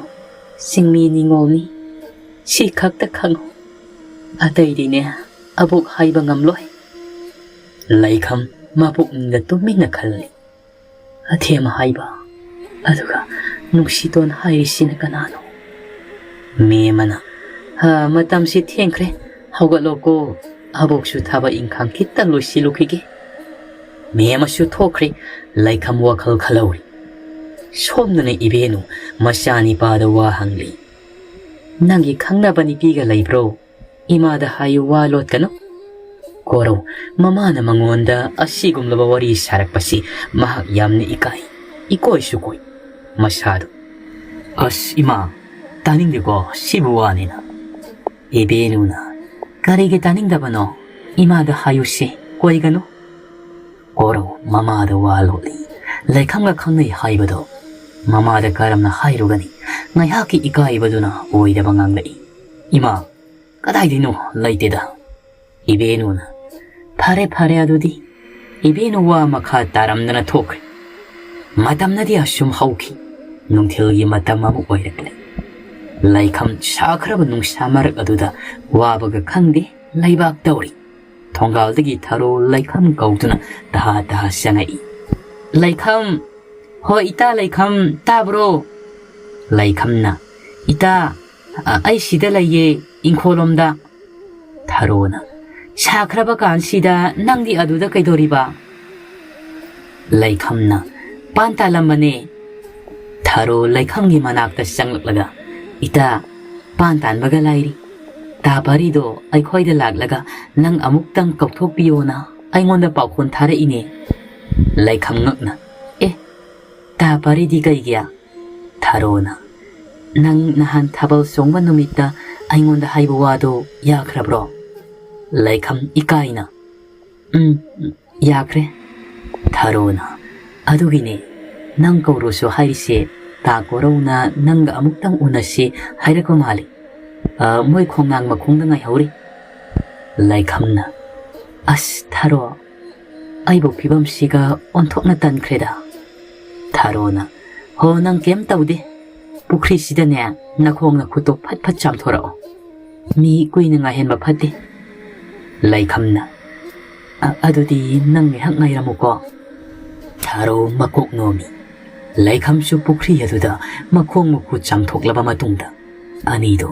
ꯆꯤꯡꯃꯤ ꯅꯤꯉꯣꯜꯅꯤ꯫ ꯁꯤ ꯈꯛꯇ ꯈꯪꯉꯨ꯫ ꯑꯇꯩꯗꯤꯅꯦ, ꯑꯕꯣꯛ ꯍꯥꯏꯕ ꯉꯝꯂꯣꯏ꯫" ꯂꯩꯈꯝ ꯃꯄꯨꯛꯅꯤꯡꯗ ꯇꯨꯃꯤꯟꯅ ꯈꯜꯂꯤ꯫ "ꯑꯊꯦꯝ ꯍꯥꯏꯕ? ꯑꯗꯨꯒ ꯅꯨꯡꯁꯤꯇꯣꯟ ꯍꯥꯏꯔꯤꯁꯤꯅ ꯀꯅꯥꯅꯣ?" ꯃꯦꯃꯅ, "ꯍꯥ, ꯃꯇꯝꯁꯤ ꯊꯦꯡꯈ꯭ꯔꯦ, ꯍꯧꯒꯠꯂꯣꯀꯣ, ꯑꯕꯣꯛꯁꯨ ꯊꯕꯛ ꯏꯪꯈꯥꯡ ꯈꯤꯇ ꯂꯣꯏꯁꯤꯜꯂꯨꯈꯤꯒꯦ꯫" ꯃꯦꯃꯁꯨ ꯊꯣꯛꯈ꯭ꯔꯦ꯫ ꯂꯩꯈꯝ ꯋꯥꯈꯜ ꯈꯜꯍꯧꯔꯤ꯫ ꯁꯣꯝꯗꯅ ꯏꯕꯦꯅꯨ ꯃꯆꯥꯅꯤꯄꯥꯗ ꯋꯥ ꯍꯪꯂꯤ꯫ "ꯅꯪꯒꯤ ꯈꯪꯅꯕ ꯅꯨꯄꯤꯒ ꯂꯩꯕ꯭ꯔꯣ? ꯏꯃꯥꯗ ꯍꯥꯏꯌꯨ, ꯋꯥ ꯂꯣꯠꯀꯅꯨ꯫" ꯀꯣꯔꯧ ꯃꯃꯥꯅ ꯃꯉꯣꯟꯗ ꯑꯁꯤꯒꯨꯝꯂꯕ ꯋꯥꯔꯤ ꯁꯥꯔꯛꯄꯁꯤ ꯃꯍꯥꯛ ꯌꯥꯝꯅ ꯏꯀꯥꯏ, ꯏꯀꯣꯏꯁꯨ ꯀꯣꯏ꯫ ꯃꯁꯥꯗꯨ, "ꯑꯁ ꯏꯃꯥ, ꯇꯥꯅꯤꯡꯗꯦꯀꯣ ꯁꯤꯕꯨ ꯋꯥꯅꯤꯅ꯫" ꯏꯕꯦꯅꯨꯅ, "ꯀꯔꯤꯒꯤ ꯇꯥꯅꯤꯡꯗꯕꯅꯣ? ꯏꯃꯥꯗ ꯍꯥꯏꯌꯨꯁꯦ, ꯀꯣꯏꯒꯅꯨ꯫" ꯀꯣꯔꯧ ꯃꯃꯥꯗ ꯋꯥ ꯂꯣꯠꯂꯤ꯫ ꯂꯩꯈꯝꯒ ꯈꯪꯅꯩ ꯍꯥꯏꯕꯗꯣ ꯃꯃꯥꯗ ꯀꯔꯝꯅ ꯍꯥꯏꯔꯨꯒꯅꯤ? ꯉꯥꯏꯍꯥꯛꯀꯤ ꯏꯀꯥꯏꯕꯗꯨꯅ ꯑꯣꯏꯗꯕ ꯉꯥꯡꯂꯛꯏ꯫ "ꯏꯃꯥ, ꯀꯗꯥꯏꯗꯩꯅꯣ? ꯂꯩꯇꯦꯗ꯫" ꯏꯕꯦꯅꯨꯅ, "ꯐꯔꯦ, ꯐꯔꯦ ꯑꯗꯨꯗꯤ꯫" ꯏꯕꯦꯅꯨ ꯋꯥ ꯃꯈꯥ ꯇꯥꯔꯝꯗꯅ ꯊꯣꯛꯈ꯭ꯔꯦ꯫ ꯃꯇꯝꯅꯗꯤ ꯑꯁꯨꯝ ꯍꯧꯈꯤ꯫ ꯅꯨꯡꯊꯤꯜꯒꯤ ꯃꯇꯝ ꯑꯃ ꯑꯣꯏꯔꯛꯂꯦ꯫ ꯂꯩꯈꯝ ꯁꯥꯈ꯭ꯔꯕ ꯅꯨꯡꯁꯥ ꯃꯔꯛ ꯑꯗꯨꯗ ꯋꯥꯕꯒ ꯈꯪꯗꯦ, ꯂꯩꯕꯥꯛ ꯇꯧꯔꯤ꯫ ꯊꯣꯡꯒꯥꯜꯗꯒꯤ ꯊꯔꯣ ꯂꯩꯈꯝ ꯀꯧꯗꯨꯅ ꯇꯍꯥ ꯇꯍꯥ ꯆꯪꯉꯛꯏ꯫ "ꯂꯩꯈꯝ! ꯍꯣ, ꯏꯇꯥ ꯂꯩꯈꯝ, ꯇꯥꯕ꯭ꯔꯣ?" ꯂꯩꯈꯝꯅ, "ꯏꯇꯥ, ꯑ, ꯑꯩ ꯁꯤꯗ ꯂꯩꯌꯦ, ꯏꯪꯈꯣꯜꯂꯣꯝꯗ꯫" ꯊꯔꯣꯅ, "ꯁꯥꯈ꯭ꯔꯕ ꯀꯥꯟꯁꯤꯗ ꯅꯪꯗꯤ ꯑꯗꯨꯗ ꯀꯩꯗꯧꯔꯤꯕ?" ꯂꯩꯈꯝꯅ, "ꯄꯥꯟ ꯇꯥꯜꯂꯝꯕꯅꯦ꯫" ꯊꯥꯔꯣ ꯂꯩꯈꯝꯒꯤ ꯃꯅꯥꯛꯇ ꯆꯪꯂꯛꯂꯒ, "ꯏꯇꯥ, ꯄꯥꯟ ꯇꯥꯟꯕꯒ ꯂꯥꯏꯔꯤ꯫ ꯇꯥ ꯄꯥꯔꯤꯗꯣ ꯑꯩꯈꯣꯏꯗ ꯂꯥꯛꯂꯒ ꯅꯪ ꯑꯃꯨꯛꯇꯪ ꯀꯧꯊꯣꯛꯄꯤꯌꯣꯅ ꯑꯩꯉꯣꯟꯗ ꯄꯥꯎꯈꯣꯟ ꯊꯥꯔꯛꯏꯅꯦ꯫" ꯂꯩꯈꯝ ꯉꯛꯅ, "ꯑꯦ, ꯇꯥ ꯄꯥꯔꯤꯗꯤ ꯀꯩꯒꯤ?" ꯊꯥꯔꯣꯅ, "ꯅꯪ ꯅꯍꯥꯟ ꯊꯥꯕꯜ ꯆꯣꯡꯕ ꯅꯨꯃꯤꯠꯇ ꯑꯩꯉꯣꯟꯗ ꯍꯥꯏꯕ ꯋꯥꯗꯣ ꯌꯥꯈ꯭ꯔꯕ꯭ꯔꯣ?" ꯂꯩꯈꯝ ꯏꯀꯥꯏꯅ, "ꯎꯝ, ꯌꯥꯈ꯭ꯔꯦ꯫" ꯊꯥꯔꯣꯅ, "ꯑꯗꯨꯒꯤꯅꯦ ꯅꯪ ꯀꯧꯔꯨꯁꯨ ꯍꯥꯏꯔꯤꯁꯦ, ꯇꯥ ꯀꯣꯔꯧꯅ ꯅꯪꯒ ꯑꯃꯨꯛꯇꯪ ꯎꯅꯁꯤ ꯍꯥꯏꯔꯛꯄ ꯃꯥꯜꯂꯤ꯫ ꯑ, ꯃꯣꯏ ꯈꯣꯡꯅꯥꯡ ꯃꯈꯣꯡꯗ ꯉꯥꯏꯍꯧꯔꯤ꯫" ꯂꯩꯈꯝꯅ, "ꯑꯁ ꯊꯥꯔꯣ, ꯑꯩꯕꯨ ꯐꯤꯕꯝꯁꯤꯒ ꯑꯣꯟꯊꯣꯛꯅ ꯇꯟꯈ꯭ꯔꯦꯗ꯫" ꯊꯥꯔꯣꯅ, "ꯍꯣ, ꯅꯪ ꯀꯩꯝ ꯇꯧꯗꯦ꯫ ꯄꯨꯈ꯭ꯔꯤꯁꯤꯗꯅꯦ ꯅꯈꯣꯡ ꯅꯈꯨꯠꯇꯣ ꯐꯠ ꯐꯠ ꯆꯥꯝꯊꯣꯔꯛꯑꯣ꯫ ꯃꯤ ꯀꯨꯏꯅ ꯉꯥꯏꯍꯟꯕ ꯐꯠꯇꯦ꯫" ꯂꯩꯈꯝꯅ, "ꯑ-, ꯑꯗꯨꯗꯤ ꯅꯪ ꯉꯥꯏꯍꯥꯛ ꯉꯥꯏꯔꯝꯃꯨꯀꯣ꯫" ꯊꯥꯔꯣ ꯃꯀꯣꯛ ꯅꯣꯝꯃꯤ꯫ ꯂꯩꯈꯝꯁꯨ ꯄꯨꯈ꯭ꯔꯤ ꯑꯗꯨꯗ ꯃꯈꯣꯡ ꯃꯈꯨꯠ ꯆꯥꯝꯊꯣꯛꯂꯕ ꯃꯇꯨꯡꯗ ꯑꯅꯤꯗꯨ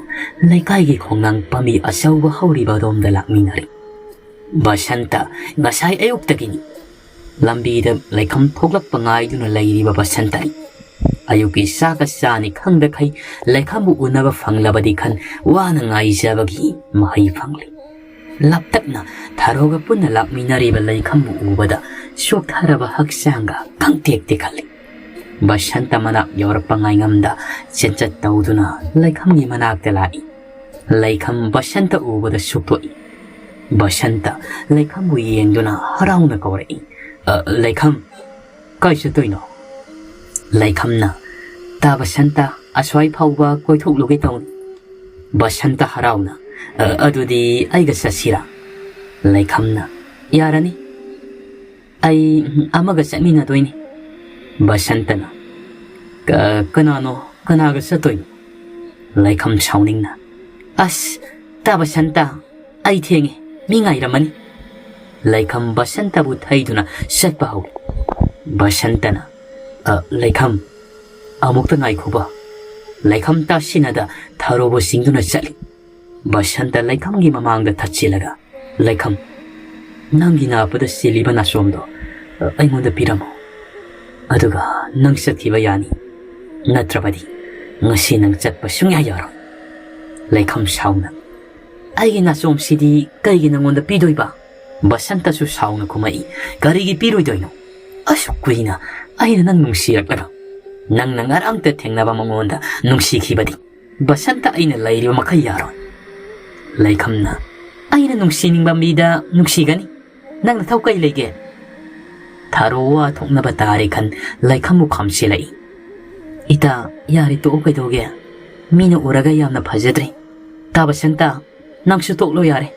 ꯂꯩꯀꯥꯏꯒꯤ ꯈꯣꯡꯅꯥꯡ ꯄꯥꯝꯕꯤ ꯑꯆꯧꯕ ꯍꯧꯔꯤꯕ ꯑꯗꯣꯝꯗ ꯂꯥꯛꯃꯤꯟꯅꯔꯤ꯫ ꯕꯁꯟꯇ ꯉꯁꯥꯏ ꯑꯌꯨꯛꯇꯒꯤꯅꯤ꯫ ꯂꯝꯕꯤꯗ ꯂꯩꯈꯝ ꯊꯣꯛꯂꯛꯄ ꯉꯥꯏꯗꯨꯅ ꯂꯩꯔꯤꯕ ꯕꯁꯟꯇꯅꯤ꯫ ꯑꯌꯨꯛꯀꯤ ꯆꯥꯛꯀ ꯆꯥꯅꯤ ꯈꯪꯗꯈꯩ ꯂꯩꯈꯝꯕꯨ ꯎꯅꯕ ꯐꯪꯂꯕꯗꯤ ꯈꯟ ꯋꯥꯅ ꯉꯥꯏꯖꯕꯒꯤ ꯃꯍꯩ ꯐꯪꯂꯤ꯫ ꯂꯥꯞꯇꯛꯅ ꯊꯥꯔꯣꯒ ꯄꯨꯟꯅ ꯂꯥꯛꯃꯤꯟꯅꯔꯤꯕ ꯂꯩꯈꯝꯕꯨ ꯎꯕꯗ ꯆꯣꯛꯊꯔꯕ ꯍꯛꯆꯥꯡꯒ ꯈꯪꯇꯦꯛ ꯇꯦꯛꯍꯜꯂꯤ꯫ ꯕꯁꯟꯇ ꯃꯅꯥꯛ ꯌꯧꯔꯛꯄ ꯉꯥꯏꯉꯝꯗ ꯆꯦꯟꯆꯠ ꯇꯧꯗꯨꯅ ꯂꯩꯈꯝꯒꯤ ꯃꯅꯥꯛꯇ ꯂꯥꯛꯏ꯫ ꯂꯩꯈꯝ ꯕꯁꯟꯇ ꯎꯕꯗ ꯁꯨꯛꯇꯣꯛꯏ꯫ ꯕꯁꯟꯇ ꯂꯩꯈꯝꯕꯨ ꯌꯦꯡꯗꯨꯅ ꯍꯔꯥꯎꯅ ꯀꯧꯔꯛꯏ, "ꯑ, ꯂꯩꯈꯝ, ꯀꯥꯏ ꯆꯠꯇꯣꯏꯅꯣ?" ꯂꯩꯈꯝꯅ, "ꯇꯥ ꯕꯁꯟꯇ, ꯑꯁ꯭ꯋꯥꯏ ꯐꯥꯎꯕ ꯀꯣꯏꯊꯣꯛꯂꯨꯒꯦ ꯇꯧꯅꯤ꯫" ꯕꯁꯟꯇ ꯍꯔꯥꯎꯅ, "ꯑ, ꯑꯗꯨꯗꯤ ꯑꯩꯒ ꯆꯠꯁꯤꯔꯥ?" ꯂꯩꯈꯝꯅ, "ꯌꯥꯔꯅꯤ, ꯑꯩ ꯑꯃꯒ ꯆꯠꯃꯤꯟꯅꯗꯣꯏꯅꯤ꯫" ꯕꯁꯟꯇꯅ, "ꯀ-, ꯀꯅꯥꯅꯣ? ꯀꯅꯥꯒ ꯆꯠꯇꯣꯏꯅꯣ?" ꯂꯩꯈꯝ ꯁꯥꯎꯅꯤꯡꯅ, "ꯑꯁ, ꯇꯥ ꯕꯁꯟꯇ, ꯑꯩ ꯊꯦꯡꯉꯦ, ꯃꯤ ꯉꯥꯏꯔꯝꯃꯅꯤ꯫" ꯂꯩꯈꯝ ꯕꯁꯟꯇꯕꯨ ꯊꯩꯗꯨꯅ ꯆꯠꯄ ꯍꯧꯏ꯫ ꯕꯁꯟꯇꯅ, "ꯑ, ꯂꯩꯈꯝ, ꯑꯃꯨꯛꯇ ꯉꯥꯏꯈꯣꯕ꯫" ꯂꯩꯈꯝ ꯇꯥꯁꯤꯟꯅꯗ ꯊꯥꯔꯣꯕꯨ ꯆꯤꯡꯗꯨꯅ ꯆꯠꯂꯤ꯫ ꯕꯁꯟꯇ ꯂꯩꯈꯝꯒꯤ ꯃꯃꯥꯡꯗ ꯊꯠꯆꯤꯜꯂꯒ, "ꯂꯩꯈꯝ, ꯅꯪꯒꯤ ꯅꯥꯞꯄꯗ ꯆꯤꯜꯂꯤꯕ ꯅꯥꯆꯣꯝꯗꯣ, ꯑ, ꯑꯩꯉꯣꯟꯗ ꯄꯤꯔꯝꯃꯨ꯫ ꯑꯗꯨꯒ ꯅꯪ ꯆꯠꯈꯤꯕ ꯌꯥꯅꯤ꯫" ꯅꯠꯇ꯭ꯔꯕꯗꯤ ꯉꯁꯤ ꯅꯪ ꯆꯠꯄ ꯁꯨꯡꯌꯥ ꯌꯥꯔꯣꯏ꯫ ꯂꯩꯈꯝ ꯁꯥꯎꯅ, "ꯑꯩꯒꯤ ꯅꯥꯆꯣꯝꯁꯤꯗꯤ ꯀꯩꯒꯤ ꯅꯪꯉꯣꯟꯗ ꯄꯤꯗꯣꯏꯕ?" ꯕꯁꯟꯇꯁꯨ ꯁꯥꯎꯅ ꯈꯨꯝꯃꯛꯏ, "ꯀꯔꯤꯒꯤ ꯄꯤꯔꯣꯏꯗꯣꯏꯅꯣ? ꯑꯁꯨꯛ ꯀꯨꯏꯅ ꯑꯩꯅ ꯅꯪ ꯅꯨꯡꯁꯤꯔꯛꯂꯒ, ꯅꯪꯅ ꯉꯔꯥꯡꯇ ꯊꯦꯡꯅꯕ ꯃꯉꯣꯟꯗ ꯅꯨꯡꯁꯤꯈꯤꯕꯗꯤ ꯕꯁꯟꯇ ꯑꯩꯅ ꯂꯩꯔꯤꯕ ꯃꯈꯩ ꯌꯥꯔꯣꯏ꯫" ꯂꯩꯈꯝꯅ, "ꯑꯩꯅ ꯅꯨꯡꯁꯤꯅꯤꯡꯕ ꯃꯤꯗ ꯅꯨꯡꯁꯤꯒꯅꯤ꯫ ꯅꯪ ꯅꯊꯧ ꯀꯩ ꯂꯩꯒꯦ?" ꯊꯥꯔꯣ ꯋꯥ ꯊꯣꯛꯅꯕ ꯇꯥꯔꯦ ꯈꯟ ꯂꯩꯈꯝꯕꯨ ꯈꯥꯝꯁꯤꯜꯂꯛꯏ꯫ "ꯏꯇꯥ, ꯌꯥꯔꯦ, ꯇꯣꯛꯑꯣ, ꯀꯩꯗꯧꯒꯦ? ꯃꯤꯅ ꯎꯔꯒ ꯌꯥꯝꯅ ꯐꯖꯗ꯭ꯔꯦ꯫ ꯇꯥ ꯕꯁꯟꯇ, ꯅꯪꯁꯨ ꯇꯣꯛꯂꯣ ꯌꯥꯔꯦ꯫"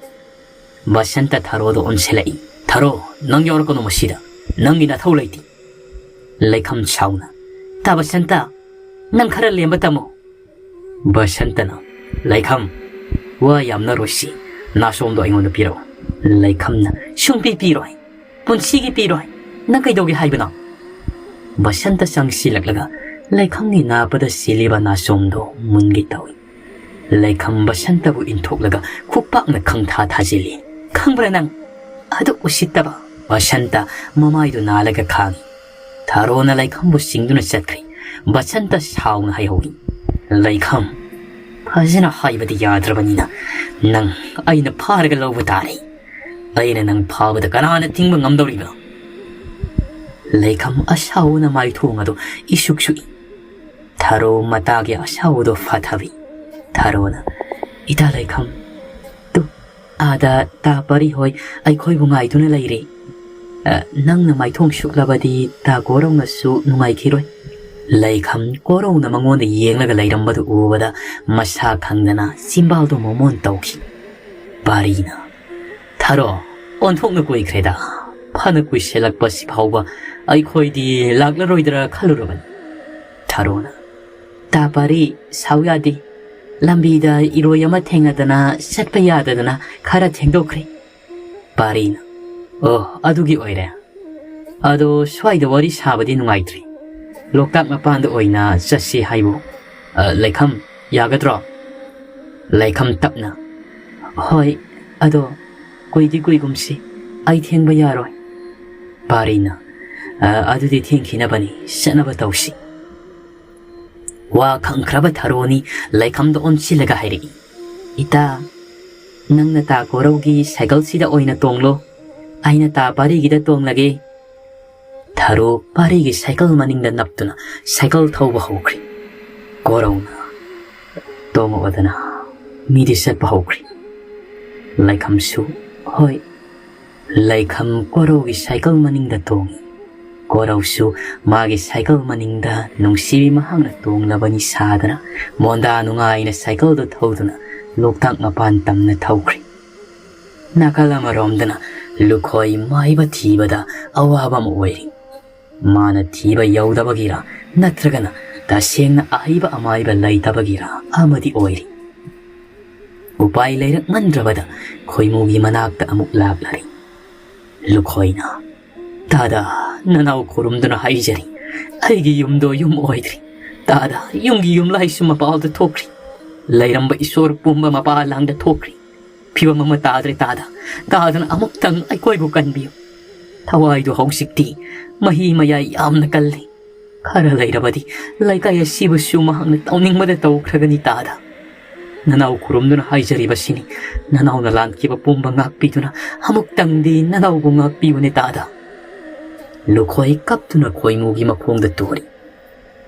ꯕꯁꯟꯇ ꯊꯥꯔꯣꯗ ꯑꯣꯟꯁꯤꯜꯂꯛꯏ꯫ "ꯊꯥꯔꯣ, ꯅꯪ ꯌꯥꯎꯔꯛꯀꯅꯨ ꯃꯁꯤꯗ꯫ ꯅꯪꯒꯤ ꯅꯊꯧ ꯂꯩꯇꯦ꯫" ꯂꯩꯈꯝ ꯁꯥꯎꯅ, "ꯇꯥ ꯕꯁꯟꯇ, ꯅꯪ ꯈꯔ ꯂꯦꯝꯕ ꯇꯝꯃꯨ꯫" ꯕꯁꯟꯇꯅ, "ꯂꯩꯈꯝ, ꯋꯥ ꯌꯥꯝꯅꯔꯣꯏꯁꯤ, ꯅꯥꯁꯣꯝꯗꯣ ꯑꯩꯉꯣꯟꯗ ꯄꯤꯔꯛꯎ꯫" ꯂꯩꯈꯝꯅ, "ꯁꯨꯡꯄꯤ ꯄꯤꯔꯣꯏ, ꯄꯨꯟꯁꯤꯒꯤ ꯄꯤꯔꯣꯏ꯫ ꯅꯪ ꯀꯩꯗꯧꯒꯦ ꯍꯥꯏꯕꯅꯣ?" ꯕꯁꯟꯇ ꯆꯪꯁꯤꯜꯂꯛꯂꯒ ꯂꯩꯈꯝꯒꯤ ꯅꯥꯄꯗ ꯁꯤꯜꯂꯤꯕ ꯅꯥꯁꯣꯝꯗꯣ ꯃꯨꯟꯒꯦ ꯇꯧꯏ꯫ ꯂꯩꯈꯝ ꯕꯁꯟꯇꯕꯨ ꯏꯟꯊꯣꯛꯂꯒ ꯈꯨꯄꯥꯛꯅ ꯈꯪꯊꯥ ꯊꯥꯖꯤꯜꯂꯤ꯫ "ꯈꯪꯕ꯭ꯔꯥ ꯅꯪ? ꯑꯗꯨꯛ ꯎꯁꯤꯠꯇꯕ!" ꯕꯁꯟꯇ ꯃꯃꯥꯏꯗꯨ ꯅꯥꯜꯂꯒ ꯈꯥꯡꯏ꯫ ꯊꯥꯔꯣꯅ ꯂꯩꯈꯝꯕꯨ ꯆꯤꯡꯗꯨꯅ ꯆꯠꯈ꯭ꯔꯦ꯫ ꯕꯁꯟꯇ ꯁꯥꯎꯅ ꯍꯥꯏꯍꯧꯏ, "ꯂꯩꯈꯝ, ꯐꯖꯅ ꯍꯥꯏꯕꯗꯤ ꯌꯥꯗ꯭ꯔꯕꯅꯤꯅ ꯅꯪ ꯑꯩꯅ ꯐꯥꯔꯒ ꯂꯧꯕ ꯇꯥꯔꯦ꯫ ꯑꯩꯅ ꯅꯪ ꯐꯥꯕꯗ ꯀꯅꯥꯅ ꯊꯤꯡꯕ ꯉꯝꯗꯧꯔꯤꯕ?" ꯂꯩꯈꯝ ꯑꯁꯥꯎꯕꯅ ꯃꯥꯏꯊꯣꯡ ꯑꯗꯨ ꯏꯁꯨꯛ ꯁꯨꯛꯏ꯫ ꯊꯥꯔꯣ ꯃꯇꯥꯒꯤ ꯑꯁꯥꯎꯕꯗꯣ ꯐꯥꯊꯕꯤ꯫ ꯊꯥꯔꯣꯅ, "ꯏꯇꯥ ꯂꯩꯈꯝ, ꯇꯨ, ꯑꯥꯗ ꯇꯥ ꯄꯥꯔꯤ ꯍꯣꯏ ꯑꯩꯈꯣꯏꯕꯨ ꯉꯥꯏꯗꯨꯅ ꯂꯩꯔꯤ꯫ ꯑ, ꯅꯪꯅ ꯃꯥꯏꯊꯣꯡ ꯁꯨꯛꯂꯕꯗꯤ ꯇꯥ ꯀꯣꯔꯧꯅꯁꯨ ꯅꯨꯡꯉꯥꯏꯈꯤꯔꯣꯏ꯫" ꯂꯩꯈꯝ ꯀꯣꯔꯧꯅ ꯃꯉꯣꯟꯗ ꯌꯦꯡꯂꯒ ꯂꯩꯔꯝꯕꯗꯨ ꯎꯕꯗ ꯃꯁꯥ ꯈꯪꯗꯅ ꯆꯤꯝꯕꯥꯜꯗꯣ ꯃꯣꯃꯣꯟ ꯇꯧꯈꯤ꯫ ꯄꯥꯔꯤꯅ, "ꯊꯥꯔꯣ, ꯑꯣꯟꯊꯣꯛꯅ ꯀꯨꯏꯈ꯭ꯔꯦꯗ꯫ ꯐꯅ ꯀꯨꯏꯁꯤꯜꯂꯛꯄꯁꯤ ꯐꯥꯎꯕ ꯑꯩꯈꯣꯏꯗꯤ ꯂꯥꯛꯂꯔꯣꯏꯗ꯭ꯔꯥ ꯈꯜꯂꯨꯔꯕꯅꯤ꯫" ꯊꯥꯔꯣꯅ, "ꯇꯥ ꯄꯥꯔꯤ, ꯁꯥꯎ ꯌꯥꯗꯦ꯫ ꯂꯝꯕꯤꯗ ꯏꯔꯣꯏ ꯑꯃ ꯊꯦꯡꯅꯗꯅ ꯆꯠꯄ ꯌꯥꯗꯗꯅ ꯈꯔ ꯊꯦꯡꯗꯣꯛꯈ꯭ꯔꯦ꯫" ꯄꯥꯔꯤꯅ, "ꯑꯣ, ꯑꯗꯨꯒꯤ ꯑꯣꯏꯔꯦ꯫ ꯑꯗꯣ ꯁ꯭ꯋꯥꯏꯗ ꯋꯥꯔꯤ ꯁꯥꯕꯗꯤ ꯅꯨꯡꯉꯥꯏꯇ꯭ꯔꯤ꯫ ꯂꯣꯛꯇꯥꯛ ꯃꯄꯥꯟꯗ ꯑꯣꯏꯅ ꯆꯠꯁꯤ ꯍꯥꯏꯕꯨ꯫ ꯑ, ꯂꯩꯈꯝ, ꯌꯥꯒꯗ꯭ꯔꯣ?" ꯂꯩꯈꯝ ꯇꯞꯅ, "ꯍꯣꯏ, ꯑꯗꯣ ꯀꯨꯏꯗꯤ ꯀꯨꯏꯒꯨꯝꯁꯤ꯫ ꯑꯩ ꯊꯦꯡꯕ ꯌꯥꯔꯣꯏ꯫" ꯄꯥꯔꯤꯅ, "ꯑ, ꯑꯗꯨꯗꯤ ꯊꯦꯡꯈꯤꯅꯕꯅꯤ, ꯆꯠꯅꯕ ꯇꯧꯁꯤ꯫" ꯋꯥ ꯈꯪꯈ꯭ꯔꯕ ꯊꯔꯣꯅꯤ ꯂꯩꯈꯝꯗ ꯑꯣꯟꯁꯤꯜꯂꯒ ꯍꯥꯏꯔꯛꯏ, "ꯏꯇꯥ, ꯅꯪꯅ ꯇꯥ ꯀꯣꯔꯧꯒꯤ ꯁꯥꯏꯀꯜꯁꯤꯗ ꯑꯣꯏꯅ ꯇꯣꯡꯂꯣ, ꯑꯩꯅ ꯇꯥ ꯄꯥꯔꯤꯒꯤꯗ ꯇꯣꯡꯂꯒꯦ꯫" ꯊꯔꯣ ꯄꯥꯔꯤꯒꯤ ꯁꯥꯏꯀꯜ ꯃꯅꯤꯡꯗ ꯅꯞꯇꯨꯅ ꯁꯥꯏꯀꯜ ꯊꯧꯕ ꯍꯧꯈ꯭ꯔꯤ꯫ ꯀꯣꯔꯧꯅ, "ꯇꯣꯡꯉꯛꯑꯣꯗꯅ, ꯃꯤꯗꯤ ꯆꯠꯄ ꯍꯧꯈ꯭ꯔꯤ꯫" ꯂꯩꯈꯝꯁꯨ, "ꯍꯣꯏ꯫" ꯂꯩꯈꯝ ꯀꯣꯔꯧꯒꯤ ꯁꯥꯏꯀꯜ ꯃꯅꯤꯡꯗ ꯇꯣꯡꯉꯤ꯫ ꯀꯣꯔꯧꯁꯨ ꯃꯥꯒꯤ ꯁꯥꯏꯀꯜ ꯃꯅꯤꯡꯗ ꯅꯨꯡꯁꯤꯕꯤ ꯃꯍꯥꯛꯅ ꯇꯣꯡꯂꯕꯅꯤ ꯁꯥꯗꯅ ꯃꯣꯟꯗꯥ ꯅꯨꯡꯉꯥꯏꯅ ꯁꯥꯏꯀꯜꯗꯨ ꯊꯧꯗꯨꯅ ꯂꯣꯛꯇꯥꯛ ꯃꯄꯥꯟ ꯇꯝꯅ ꯊꯧꯈ꯭ꯔꯤ꯫ ꯅꯥꯀꯜ ꯑꯃꯔꯣꯝꯗꯅ ꯂꯨꯈꯣꯏ ꯃꯥꯏꯕ ꯊꯤꯕꯗ ꯑꯋꯥꯕ ꯑꯃ ꯑꯣꯏꯔꯤ꯫ ꯃꯥꯅ ꯊꯤꯕ ꯌꯧꯗꯕꯒꯤꯔ ꯅꯠꯇ꯭ꯔꯒꯅ ꯇꯁꯦꯡꯅ ꯑꯍꯩꯕ ꯑꯃꯥꯏꯕ ꯂꯩꯇꯕꯒꯤꯔ ꯑꯃꯗꯤ ꯑꯣꯏꯔꯤ꯫ ꯎꯄꯥꯏ ꯂꯩꯔꯛꯃꯟꯗ꯭ꯔꯕꯗ ꯈꯣꯏꯃꯨꯒꯤ ꯃꯅꯥꯛꯇ ꯑꯃꯨꯛ ꯂꯥꯛꯂꯔꯤ꯫ ꯂꯨꯈꯣꯏꯅ, "ꯇꯥꯗ, ꯅꯅꯥꯎ ꯈꯨꯔꯨꯝꯗꯨꯅ ꯍꯥꯏꯖꯔꯤ, ꯑꯩꯒꯤ ꯌꯨꯝꯗꯣ ꯌꯨꯝ ꯑꯣꯏꯗ꯭ꯔꯤ꯫ ꯇꯥꯗ, ꯌꯨꯝꯒꯤ ꯌꯨꯝꯂꯥꯏꯁꯨ ꯃꯄꯥꯜꯗ ꯊꯣꯛꯈ꯭ꯔꯤ꯫ ꯂꯩꯔꯝꯕ ꯏꯁꯣꯔ ꯄꯨꯝꯕ ꯃꯄꯥ ꯂꯥꯡꯗ ꯊꯣꯛꯈ꯭ꯔꯤ꯫ ꯐꯤꯕꯝ ꯑꯃ ꯇꯥꯗ꯭ꯔꯦ ꯇꯥꯗ꯫ ꯇꯥꯗꯅ ꯑꯃꯨꯛꯇꯪ ꯑꯩꯈꯣꯏꯕꯨ ꯀꯟꯕꯤꯌꯨ꯫ ꯊꯋꯥꯏꯗꯨ ꯍꯧꯖꯤꯛꯇꯤ ꯃꯍꯤ ꯃꯌꯥꯏ ꯌꯥꯝꯅ ꯀꯜꯂꯤ꯫ ꯈꯔ ꯂꯩꯔꯕꯗꯤ ꯂꯩꯀꯥꯏ ꯑꯁꯤꯕꯨꯁꯨ ꯃꯍꯥꯛꯅ ꯇꯧꯅꯤꯡꯕꯗ ꯇꯧꯈ꯭ꯔꯒꯅꯤ ꯇꯥꯗ꯫ ꯅꯅꯥꯎ ꯈꯨꯔꯨꯝꯗꯨꯅ ꯍꯥꯏꯖꯔꯤꯕꯁꯤꯅꯤ, ꯅꯅꯥꯎꯅ ꯂꯥꯟꯈꯤꯕ ꯄꯨꯝꯕ ꯉꯥꯛꯄꯤꯗꯨꯅ ꯑꯃꯨꯛꯇꯪꯗꯤ ꯅꯅꯥꯎꯕꯨ ꯉꯥꯛꯄꯤꯌꯨꯅꯦ ꯇꯥꯗ꯫" ꯂꯨꯈꯣꯏ ꯀꯞꯇꯨꯅ ꯈꯣꯏꯃꯨꯒꯤ ꯃꯈꯣꯡꯗ ꯇꯨꯔꯤ꯫